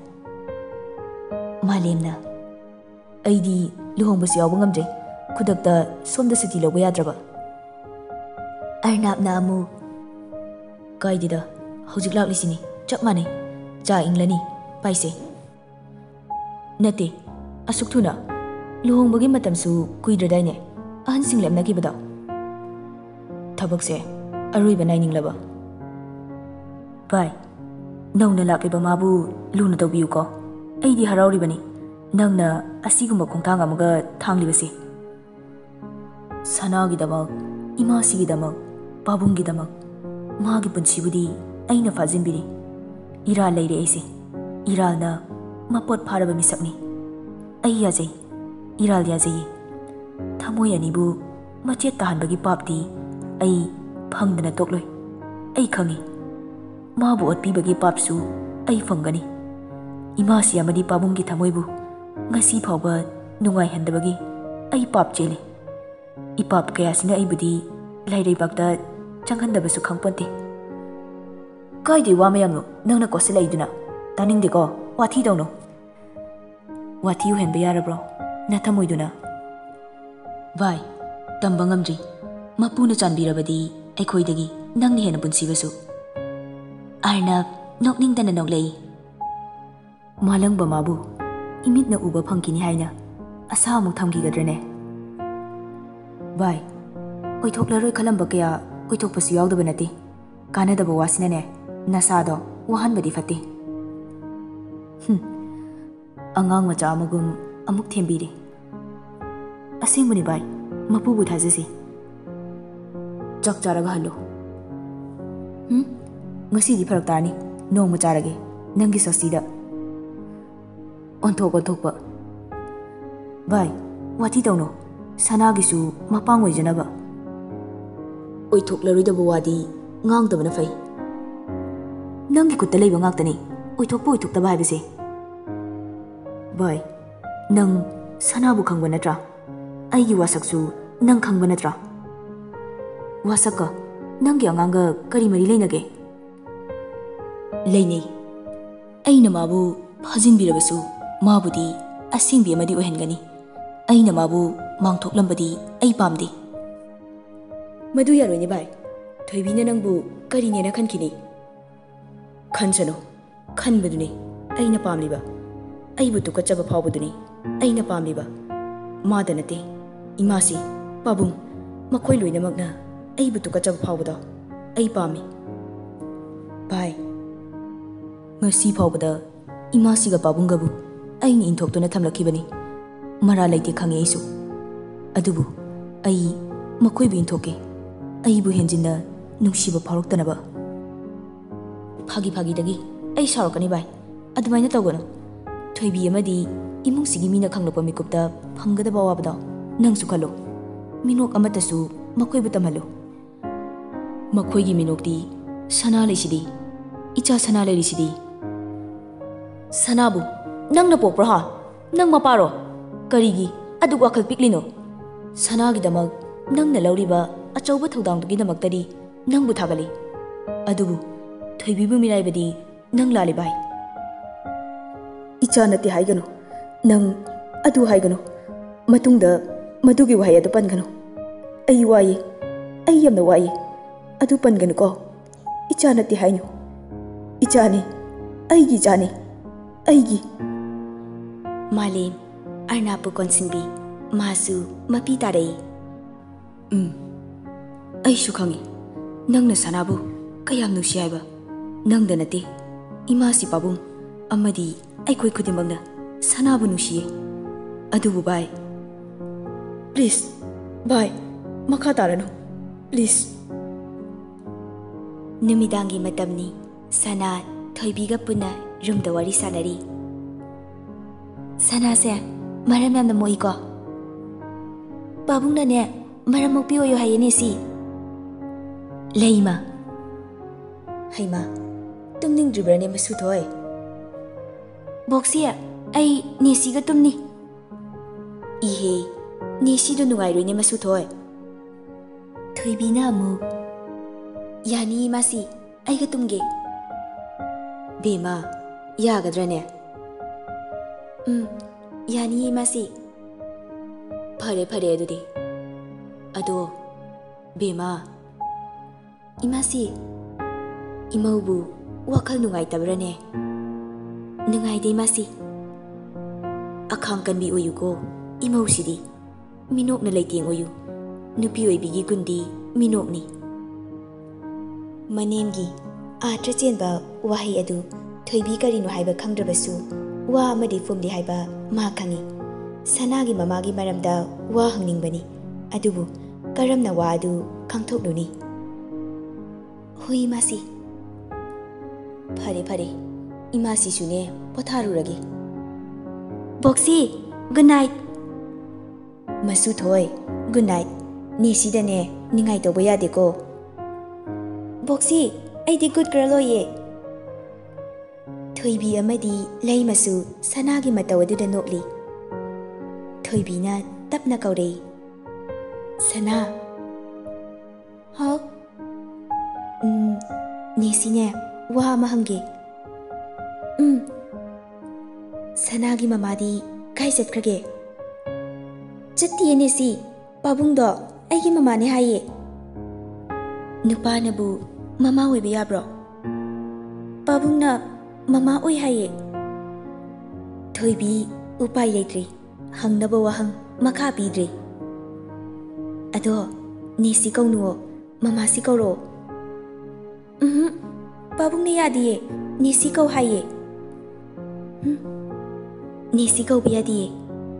ꯃꯥꯂꯦꯝꯅ, "ꯑꯩꯗꯤ ꯂꯨꯍꯣꯡꯕꯁꯨ ꯌꯥꯎꯕ ꯉꯝꯗ꯭ꯔꯦ, ꯈꯨꯗꯛꯇ ꯁꯣꯝꯗ ꯁꯨꯇꯤ ꯂꯧꯕ ꯌꯥꯗ꯭ꯔꯕ?" ꯑꯔꯅꯥꯞꯅ ꯑꯃꯨꯛ, "ꯀꯥꯏꯗꯦꯗ, ꯍꯧꯖꯤꯛ ꯂꯥꯛꯂꯤꯁꯤꯅꯤ, ꯆꯞ ꯃꯥꯟꯅꯩ꯫ ꯆꯥ ꯏꯪꯂꯅꯤ, ꯄꯥꯏꯁꯦ꯫" ꯅꯠꯇꯦ, ꯑꯁꯨꯛ ꯊꯨꯅ? ꯂꯨꯍꯣꯡꯕꯒꯤ ꯃꯇꯝꯁꯨ ꯀꯨꯏꯗ꯭ꯔꯗꯥꯏꯅꯦ, ꯑꯍꯟꯁꯤꯡ ꯂꯦꯞꯅꯈꯤꯕꯗꯣ? ꯊꯕꯛꯁꯦ ꯑꯔꯣꯏꯕ ꯅꯥꯏꯅꯤꯡꯂꯕ? ꯚꯥꯏ, ꯅꯧꯅ ꯂꯥꯛꯂꯤꯕ ꯃꯥꯕꯨ ꯂꯨꯅ ꯇꯧꯕꯤꯌꯨꯀꯣ꯫ ꯑꯩꯗꯤ ꯍꯔꯥꯎꯔꯤꯕꯅꯤ ꯅꯪꯅ ꯑꯁꯤꯒꯨꯝꯕ ꯈꯣꯡꯊꯥꯡ ꯑꯃꯒ ꯊꯥꯡꯂꯤꯕꯁꯦ꯫ ꯁꯅꯥꯒꯤꯗꯃꯛ, ꯏꯃꯥꯁꯤꯒꯤꯗꯃꯛ, ꯄꯥꯕꯨꯡꯒꯤꯗꯃꯛ ꯃꯥꯒꯤ ꯄꯨꯟꯁꯤꯕꯨꯗꯤ ꯑꯩꯅ ꯐꯥꯖꯤꯟꯕꯤꯔꯤ꯫ ꯏꯔꯥꯜ ꯂꯩꯔꯦ ꯑꯩꯁꯦ꯫ ꯏꯔꯥꯜꯅ ꯃꯄꯣꯠ ꯐꯥꯔꯕ ꯃꯤꯁꯛꯅꯤ꯫ ꯑꯩ ꯌꯥꯖꯩ, ꯏꯔꯥꯜ ꯌꯥꯖꯩꯌꯦ꯫ ꯊꯃꯣꯏ ꯑꯅꯤꯕꯨ ꯃꯆꯦꯠ ꯇꯥꯍꯟꯕꯒꯤ ꯄꯥꯞꯇꯤ ꯑꯩ ꯐꯪꯗꯅ ꯇꯣꯛꯂꯣꯏ꯫ ꯑꯩ ꯈꯪꯏ, ꯃꯥꯕꯨ ꯑꯣꯠꯄꯤꯕꯒꯤ ꯄꯥꯞꯁꯨ ꯑꯩ ꯐꯪꯒꯅꯤ꯫ ꯏꯃꯥꯁꯤ ꯑꯃꯗꯤ ꯄꯥꯕꯨꯡꯒꯤ ꯊꯃꯣꯏꯕꯨ ꯉꯁꯤ ꯐꯥꯎꯕ ꯅꯨꯡꯉꯥꯏꯍꯟꯗꯕꯒꯤ ꯑꯩ ꯄꯥꯞ ꯆꯦꯜꯂꯤ꯫ ꯏꯄꯥꯞ ꯀꯌꯥꯁꯤꯅ ꯑꯩꯕꯨꯗꯤ ꯂꯥꯏꯔꯩꯕꯥꯛꯇ ꯆꯪꯍꯟꯗꯕꯁꯨ ꯈꯪꯄꯣꯟꯇꯦ꯫ ꯀꯥꯏꯗꯩ ꯋꯥ ꯃꯌꯥꯝꯅꯣ ꯅꯪꯅ ꯀꯣꯠꯁꯤꯜꯂꯛꯏꯗꯨꯅ? ꯇꯥꯅꯤꯡꯗꯦꯀꯣ, ꯋꯥꯊꯤ ꯇꯧꯅꯨ꯫ ꯋꯥꯊꯤ ꯑꯣꯏꯍꯟꯕ ꯌꯥꯔꯕ꯭ꯔꯣ ꯅꯊꯃꯣꯏꯗꯨꯅ? ꯚꯥꯏ, ꯇꯝꯕ ꯉꯝꯗ꯭ꯔꯤ꯫ ꯃꯄꯨꯅ ꯆꯥꯟꯕꯤꯔꯕꯗꯤ ꯑꯩꯈꯣꯏꯗꯒꯤ ꯅꯪꯅ ꯍꯦꯟꯅ ꯄꯨꯟꯁꯤꯕꯁꯨ꯫ ꯑꯔꯅꯕ ꯅꯣꯛꯅꯤꯡꯗꯅ ꯅꯣꯛꯂꯛꯏ꯫ ꯃꯥꯂꯪꯕ ꯃꯥꯕꯨ ꯏꯃꯤꯠꯅ ꯎꯕ ꯐꯪꯈꯤꯅꯤ ꯍꯥꯏꯅ ꯑꯁꯥ ꯑꯃꯨꯛ ꯊꯝꯈꯤꯒꯗ꯭ꯔꯅꯦ? ꯚꯥꯏ, ꯑꯣꯏꯊꯣꯛꯂꯔꯣꯏ ꯈꯜꯂꯝꯕ ꯀꯌꯥ ꯑꯣꯏꯊꯣꯛꯄꯁꯨ ꯌꯥꯎꯗꯕ ꯅꯠꯇꯦ꯫ ꯀꯥꯟꯅꯗꯕ ꯋꯥꯁꯤꯅꯅꯦ, ꯅꯁꯥꯗꯣ ꯋꯥꯍꯟꯕꯗꯤ ꯐꯠꯇꯦ꯫ ꯍꯨꯝ, ꯑꯉꯥꯡ ꯃꯆꯥ ꯑꯃꯒꯨꯝ ꯑꯃꯨꯛ ꯊꯦꯝꯕꯤꯔꯦ꯫ ꯑꯁꯦꯡꯕꯅꯤ ꯚꯥꯏ, ꯃꯄꯨꯕꯨ ꯊꯥꯖꯁꯤ꯫ ꯆꯥꯛ ꯆꯥꯔꯒ ꯍꯜꯂꯨ꯫ ꯍꯨꯝ? ꯉꯁꯤꯗꯤ ꯐꯔꯛ ꯇꯥꯔꯅꯤ, ꯅꯣꯡꯃ ꯆꯥꯔꯒꯦ, ꯅꯪꯒꯤ ꯁꯣꯁꯇꯤꯗ꯫ ꯑꯣꯟꯊꯣꯛ ꯑꯣꯟꯊꯣꯛꯄ꯫ ꯚꯥꯏ, ꯋꯥꯊꯤ ꯇꯧꯅꯨ, ꯁꯅꯥꯒꯤꯁꯨ ꯃꯄꯥꯡ ꯑꯣꯏꯖꯅꯕ꯫ ꯑꯣꯏꯊꯣꯛꯂꯔꯣꯏꯗꯕ ꯋꯥꯗꯤ ꯉꯥꯡꯗꯕꯅ ꯐꯩ꯫ ꯅꯪꯒꯤ ꯈꯨꯠꯇ ꯂꯩꯕ ꯉꯥꯛꯇꯅꯤ ꯑꯣꯏꯊꯣꯛꯄ ꯑꯣꯏꯊꯣꯛꯇꯕ ꯍꯥꯏꯕꯁꯦ꯫ ꯚꯥꯏ, ꯅꯪ ꯁꯅꯥꯕꯨ ꯈꯪꯕ ꯅꯠꯇ꯭ꯔꯥ? ꯑꯩꯒꯤ ꯋꯥꯁꯛꯁꯨ ꯅꯪ ꯈꯪꯕ ꯅꯠꯇ꯭ꯔꯥ? ꯋꯥꯁꯛꯀ ꯅꯪꯒꯤ ꯑꯉꯥꯡꯒ ꯀꯔꯤ ꯃꯔꯤ ꯂꯩꯅꯒꯦ? ꯂꯩꯅꯩ꯫ ꯑꯩꯅ ꯃꯥꯕꯨ ꯐꯥꯖꯤꯟꯕꯤꯔꯕꯁꯨ ꯃꯥꯕꯨꯗꯤ ꯑꯁꯦꯡꯕꯤ ꯑꯃꯗꯤ ꯑꯣꯏꯍꯟꯒꯅꯤ꯫ ꯑꯩꯅ ꯃꯥꯕꯨ ꯃꯥꯡꯊꯣꯛꯂꯝꯕꯗꯤ ꯑꯩ ꯄꯥꯝꯗꯦ꯫ ꯃꯗꯨ ꯌꯥꯔꯣꯏꯅꯦ ꯚꯥꯏ꯫ ꯊꯣꯏꯕꯤꯅ ꯅꯪꯕꯨ ꯀꯔꯤꯅꯦꯅ ꯈꯟꯈꯤꯅꯤ? ꯈꯟꯁꯅꯨ꯫ ꯈꯟꯕꯗꯨꯅꯤ ꯑꯩꯅ ꯄꯥꯝꯂꯤꯕ꯫ ꯑꯩꯕꯨ ꯇꯨꯀꯠꯆꯕ ꯐꯥꯎꯕꯗꯨꯅꯤ ꯑꯩꯅ ꯄꯥꯝꯂꯤꯕ꯫ ꯃꯥꯗ ꯅꯠꯇꯦ, ꯏꯃꯥꯁꯤ, ꯄꯥꯕꯨꯡ, ꯃꯈꯣꯏ ꯂꯣꯏꯅꯃꯛꯅ ꯑꯩꯕꯨ ꯇꯨꯀꯠꯆꯕ ꯐꯥꯎꯕꯗꯣ ꯑꯩ ꯄꯥꯝꯃꯤ꯫ ꯚꯥꯏ, ꯉꯁꯤ ꯐꯥꯎꯕꯗ ꯏꯃꯥꯁꯤꯒ ꯄꯥꯕꯨꯡꯒꯕꯨ ꯑꯩꯅ ꯏꯟꯊꯣꯛꯇꯨꯅ ꯊꯝꯂꯛꯈꯤꯕꯅꯤ꯫ ꯃꯔꯥꯜ ꯂꯩꯇꯦ ꯈꯪꯉꯤ ꯑꯩꯁꯨ꯫ ꯑꯗꯨꯕꯨ ꯑꯩ ꯃꯈꯣꯏꯕꯨ ꯏꯟꯊꯣꯛꯀꯦ, ꯑꯩꯕꯨ ꯍꯦꯟꯖꯤꯟꯅ ꯅꯨꯡꯁꯤꯕ ꯐꯥꯎꯔꯛꯇꯅꯕ꯫ ꯐꯥꯒꯤ ꯐꯥꯒꯤꯗꯒꯤ ꯑꯩ ꯁꯥꯎꯔꯛꯀꯅꯤ ꯚꯥꯏ, ꯑꯗꯨꯃꯥꯏꯅ ꯇꯧꯒꯅꯨ꯫ ꯊꯣꯏꯕꯤ ꯑꯃꯗꯤ ꯏꯃꯨꯡꯁꯤꯒꯤ ꯃꯤꯅ ꯈꯪꯂꯛꯄ ꯃꯤꯀꯨꯞꯇ ꯐꯪꯒꯗꯕ ꯑꯋꯥꯕꯗꯣ ꯅꯪꯁꯨ ꯈꯜꯂꯨ꯫ ꯃꯤꯅꯣꯛ ꯑꯃꯠꯇꯁꯨ ꯃꯈꯣꯏꯕꯨ ꯇꯝꯍꯜꯂꯨ꯫ ꯃꯈꯣꯏꯒꯤ ꯃꯤꯅꯣꯛꯇꯤ ꯁꯅꯥ ꯂꯩꯁꯤꯗꯤ, ꯏꯆꯥ ꯁꯅꯥ ꯂꯩꯔꯤꯁꯤꯗꯤ꯫ ꯁꯅꯥꯕꯨ ꯅꯪꯅ ꯄꯣꯛꯄ꯭ꯔꯣ ꯍꯥ? ꯅꯪ ꯃꯄꯥꯔꯣ? ꯀꯔꯤꯒꯤ ꯑꯗꯨꯛ ꯋꯥꯈꯜ ꯄꯤꯛꯂꯤꯅꯣ? ꯁꯅꯥꯒꯤꯗꯃꯛ ꯅꯪꯅ ꯂꯧꯔꯤꯕ ꯑꯆꯧꯕ ꯊꯧꯗꯥꯡꯗꯨꯒꯤꯗꯃꯛꯇꯗꯤ ꯅꯪꯕꯨ ꯊꯥꯒꯠꯂꯤ꯫ ꯑꯗꯨꯕꯨ ꯊꯣꯏꯕꯤꯕꯨ ꯃꯤꯔꯥꯏꯕꯗꯤ ꯅꯪ ꯂꯥꯜꯂꯤ ꯚꯥꯏ꯫ ꯏꯆꯥ ꯅꯠꯇꯦ ꯍꯥꯏꯒꯅꯨ꯫ ꯅꯪ ꯑꯗꯨ ꯍꯥꯏꯒꯅꯨ꯫ ꯃꯇꯨꯡꯗ ꯃꯗꯨꯒꯤ ꯋꯥꯍꯩ ꯑꯗꯨ ꯄꯟꯒꯅꯨ꯫ ꯑꯩ ꯋꯥꯏꯌꯦ꯫ ꯑꯩ ꯌꯥꯝꯅ ꯋꯥꯏꯌꯦ꯫ ꯑꯗꯨ ꯄꯟꯒꯅꯨꯀꯣ꯫ ꯏꯆꯥ ꯅꯠꯇꯦ ꯍꯥꯏꯅꯨ꯫ ꯏꯆꯥꯅꯤ꯫ ꯑꯩꯒꯤ ꯏꯆꯥꯅꯤ꯫ ꯑꯩꯒꯤ꯫ ꯃꯥꯂꯦꯝ, ꯑꯔꯅꯥꯞꯄꯨ ꯀꯣꯟꯁꯤꯟꯕꯤ꯫ ꯃꯥꯁꯨ ꯃꯄꯤ ꯇꯥꯔꯛꯏ꯫ ꯎꯝ, ꯑꯩꯁꯨ ꯈꯪꯏ ꯅꯪꯅ ꯁꯅꯥꯕꯨ ꯀꯌꯥꯝ ꯅꯨꯡꯁꯤ ꯍꯥꯏꯕ꯫ ꯅꯪꯗ ꯅꯠꯇꯦ, ꯏꯃꯥꯁꯤ ꯄꯥꯕꯨꯡ ꯑꯃꯗꯤ ꯑꯩꯈꯣꯏ ꯈꯨꯗꯤꯡꯃꯛꯅ ꯁꯅꯥꯕꯨ ꯅꯨꯡꯁꯤꯌꯦ꯫ ꯑꯗꯨꯕꯨ ꯚꯥꯏ, please, ꯚꯥꯏ, ꯃꯈꯥ ꯇꯥꯔꯅꯨ, please꯫ ꯅꯨꯃꯤꯗꯥꯡꯒꯤ ꯃꯇꯝꯅꯤ꯫ ꯁꯅꯥ ꯊꯣꯏꯕꯤꯒ ꯄꯨꯟꯅ ꯔꯨꯝꯗ ꯋꯥꯔꯤ ꯁꯥꯟꯅꯔꯤ꯫ ꯁꯅꯥꯁꯦ ꯃꯔꯝ ꯌꯥꯝꯅ ꯃꯣꯛꯏꯀꯣ꯫ ꯄꯥꯕꯨꯡꯅꯅꯦ ꯃꯔꯝ ꯃꯣꯛꯄꯤ ꯑꯣꯏꯌꯨ ꯍꯥꯏꯌꯦꯅꯦ ꯁꯤ꯫ ꯂꯩꯃ꯫ ꯍꯩꯃ, ꯇꯨꯝꯅꯤꯡꯗ꯭ꯔꯤꯕ꯭ꯔꯅꯦ ꯃꯁꯨ ꯊꯣꯏ? ꯕꯣꯛꯁꯤ, ꯑꯩ ꯅꯦꯁꯤꯒ ꯇꯨꯝꯅꯤ꯫ ꯏꯍꯦ, ꯅꯦꯁꯤꯗꯣ ꯅꯨꯡꯉꯥꯏꯔꯣꯏꯅꯦ ꯃꯁꯨ ꯊꯣꯏ꯫ ꯊꯣꯏꯕꯤꯅ ꯑꯃꯨꯛ, ꯌꯥꯅꯤ ꯏꯃꯥꯁꯤ, ꯑꯩꯒ ꯇꯨꯝꯒꯦ꯫ ꯕꯦꯝꯃ, ꯌꯥꯒꯗ꯭ꯔꯅꯦ? ꯎꯝ, ꯌꯥꯅꯤꯌꯦ ꯏꯃꯥꯁꯤ꯫ ꯐꯔꯦ, ꯐꯔꯦ ꯑꯗꯨꯗꯤ꯫ ꯑꯗꯣ, ꯕꯦꯝꯃ꯫ ꯏꯃꯥꯁꯤ, ꯏꯃꯧꯕꯨ ꯋꯥꯈꯜ ꯅꯨꯡꯉꯥꯏꯇꯕ꯭ꯔꯅꯦ? ꯅꯨꯡꯉꯥꯏꯗꯦ ꯏꯃꯥꯁꯤ꯫ ꯑꯈꯥꯡ ꯀꯟꯕꯤ ꯑꯣꯏꯌꯨꯀꯣ꯫ ꯏꯃꯧꯁꯤꯗꯤ ꯃꯤꯅꯣꯛꯅ ꯂꯩꯇꯦꯡ ꯑꯣꯏꯌꯨ꯫ ꯅꯨꯄꯤ ꯑꯣꯏꯕꯤꯒꯤ ꯒꯨꯟꯗꯤ ꯃꯤꯅꯣꯛꯅꯤ꯫ ꯃꯅꯦꯝꯒꯤ ꯑꯥꯔꯊ ꯆꯦꯟꯕ ꯋꯥꯍꯩ ꯑꯗꯨ ꯊꯣꯏꯕꯤ ꯀꯔꯤꯅꯣ ꯍꯥꯏꯕ ꯈꯪꯗ꯭ꯔꯕꯁꯨ, ꯋꯥ ꯑꯃꯗꯤ ꯐꯨꯝꯂꯤ ꯍꯥꯏꯕ ꯃꯥ ꯈꯪꯏ꯫ ꯁꯅꯥꯒꯤ ꯃꯃꯥꯒꯤ ꯃꯔꯝꯗ ꯋꯥ ꯍꯪꯅꯤꯡꯕꯅꯤ, ꯑꯗꯨꯕꯨ ꯀꯔꯝꯅ ꯋꯥ ꯑꯗꯨ ꯈꯪꯊꯣꯛꯂꯨꯅꯤ? ꯍꯣꯏ, ꯏꯃꯥꯁꯤ꯫ ꯐꯔꯦ, ꯐꯔꯦ, ꯏꯃꯥꯁꯤꯁꯨꯅꯦ, ꯄꯣꯊꯥꯔꯨꯔꯒꯦ꯫ ꯕꯣꯛꯁꯤ, good night꯫ ꯃꯁꯨ ꯊꯣꯏ, good night꯫ ꯅꯦꯁꯤꯗꯅꯦ ꯅꯤꯡꯉꯥꯏ ꯇꯧꯕ ꯌꯥꯗꯦꯀꯣ꯫ ꯕꯣꯛꯁꯤ, ꯑꯩꯗꯤ good girl ꯑꯣꯏꯌꯦ꯫ ꯊꯣꯏꯕꯤ ꯑꯃꯗꯤ ꯂꯩꯃꯁꯨ ꯁꯅꯥꯒꯤ ꯃꯇꯧ ꯑꯗꯨꯗ ꯅꯣꯛꯂꯤ꯫ ꯊꯣꯏꯕꯤꯅ ꯇꯞꯅ ꯀꯧꯔꯛꯏ, "ꯁꯅꯥ"꯫ "ꯍꯥꯎ?" "ꯎꯝ, ꯅꯦꯁꯤꯅꯦ, ꯋꯥ ꯑꯃ ꯍꯪꯒꯦ꯫" "ꯎꯝ꯫" "ꯁꯅꯥꯒꯤ ꯃꯃꯥꯗꯤ ꯀꯥꯏ ꯆꯠꯈ꯭ꯔꯒꯦ?" "ꯆꯠꯇꯤꯌꯦ ꯅꯦꯁꯤ, ꯄꯥꯕꯨꯡꯗꯣ ꯑꯩꯒꯤ ꯃꯃꯥꯅꯦ ꯍꯥꯏꯌꯦ꯫" "ꯅꯨꯄꯥꯅꯕꯨ ꯃꯃꯥ ꯑꯣꯏꯕ ꯌꯥꯕ꯭ꯔꯣ?" "ꯄꯥꯕꯨꯡꯅ ꯃꯃꯥ ꯑꯣꯏ ꯍꯥꯏꯌꯦ꯫" ꯊꯣꯏꯕꯤ ꯎꯄꯥꯏ ꯂꯩꯇ꯭ꯔꯤ꯫ ꯍꯪꯅꯕ ꯋꯥꯍꯪ ꯃꯈꯥ ꯄꯤꯗ꯭ꯔꯤ꯫ "ꯑꯗꯣ ꯅꯦꯁꯤ ꯀꯧꯅꯨꯋꯣ, ꯃꯃꯥꯁꯤ ꯀꯧꯔꯛꯑꯣ꯫" "ꯎꯝꯍꯨꯝ, ꯄꯥꯕꯨꯡꯅ ꯌꯥꯗꯤꯌꯦ, ꯅꯦꯁꯤ ꯀꯧ ꯍꯥꯏꯌꯦ꯫" "ꯍꯨꯝ, ꯅꯦꯁꯤ ꯀꯧꯕ ꯌꯥꯗꯤꯌꯦ,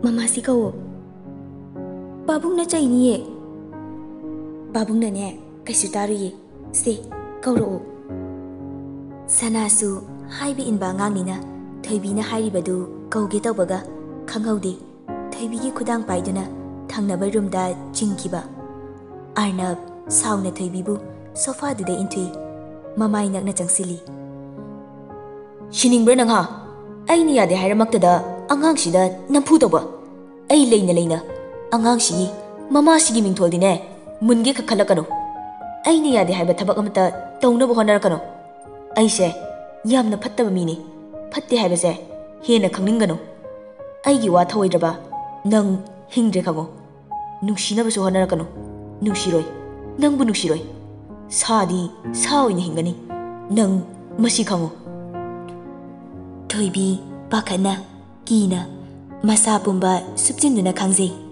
ꯃꯃꯥꯁꯤ ꯀꯧꯋꯣ꯫" "ꯄꯥꯕꯨꯡꯅ ꯆꯩꯅꯤꯌꯦ꯫" "ꯄꯥꯕꯨꯡꯅꯅꯦ ꯀꯩꯁꯨ ꯇꯥꯔꯨꯏꯌꯦ꯫ ꯁꯦ, ꯀꯧꯔꯛꯑꯣ꯫" ꯁꯅꯥꯁꯨ ꯍꯥꯏꯕ ꯏꯟꯕ ꯑꯉꯥꯡꯅꯤꯅ ꯊꯣꯏꯕꯤꯅ ꯍꯥꯏꯔꯤꯕꯗꯨ ꯀꯧꯒꯦ ꯇꯧꯕꯒ ꯈꯪꯍꯧꯗꯦ ꯊꯣꯏꯕꯤꯒꯤ ꯈꯨꯗꯥꯡ ꯄꯥꯏꯗꯨꯅ ꯊꯪꯅꯕ ꯔꯨꯝꯗ ꯆꯤꯡꯈꯤꯕ꯫ ꯑꯔꯅꯕ ꯁꯥꯎꯅ ꯊꯣꯏꯕꯤꯕꯨ ꯁꯣꯐꯥꯗꯨꯗ ꯏꯟꯊꯨꯏ꯫ ꯃꯃꯥꯏ ꯅꯛꯅ ꯆꯪꯁꯤꯜꯂꯤ꯫ "ꯁꯤꯅꯤꯡꯕ꯭ꯔꯥ ꯅꯪꯍꯥ? ꯑꯩꯅ ꯌꯥꯗꯦ ꯍꯥꯏꯔꯃꯛꯇꯗ ꯑꯉꯥꯡꯁꯤꯗ ꯅꯝꯐꯨ ꯇꯧꯕ꯫ ꯑꯩ ꯂꯩꯅ ꯂꯩꯅ ꯑꯉꯥꯡꯁꯤꯒꯤ ꯃꯃꯥꯁꯤꯒꯤ ꯃꯤꯡꯊꯣꯜꯗꯤꯅꯦ ꯃꯨꯟꯒꯦ ꯈꯛ ꯈꯜꯂꯛꯀꯅꯨ꯫ ꯑꯩꯅ ꯌꯥꯗꯦ ꯍꯥꯏꯕ ꯊꯕꯛ ꯑꯃꯠꯇ ꯇꯧꯅꯕ ꯍꯣꯠꯅꯔꯛꯀꯅꯨ꯫ ꯑꯩꯁꯦ ꯌꯥꯝꯅ ꯐꯠꯇꯕ ꯃꯤꯅꯤ꯫ ꯐꯠꯇꯦ ꯍꯥꯏꯕꯁꯦ ꯍꯦꯟꯅ ꯈꯪꯅꯤꯡꯒꯅꯨ꯫ ꯑꯩꯒꯤ ꯋꯥ ꯊꯧꯑꯣꯏꯗ꯭ꯔꯕ ꯅꯪ ꯍꯤꯡꯗ꯭ꯔꯦ ꯈꯪꯉꯨ꯫ ꯅꯨꯡꯁꯤꯅꯕꯁꯨ ꯍꯣꯠꯅꯔꯛꯀꯅꯨ꯫ ꯅꯨꯡꯁꯤꯔꯣꯏ꯫ ꯅꯪꯕꯨ ꯅꯨꯡꯁꯤꯔꯣꯏ꯫ ꯁꯥꯗꯤ ꯁꯥ ꯑꯣꯏꯅ ꯍꯤꯡꯒꯅꯤ꯫ ꯅꯪ ꯃꯁꯤ ꯈꯪꯉꯨ꯫" ꯊꯣꯏꯕꯤ ꯄꯥꯈꯠꯅ, ꯀꯤꯅ ꯃꯁꯥ ꯄꯨꯝꯕ ꯁꯨꯞꯆꯤꯟꯗꯨꯅ ꯈꯪꯖꯩ꯫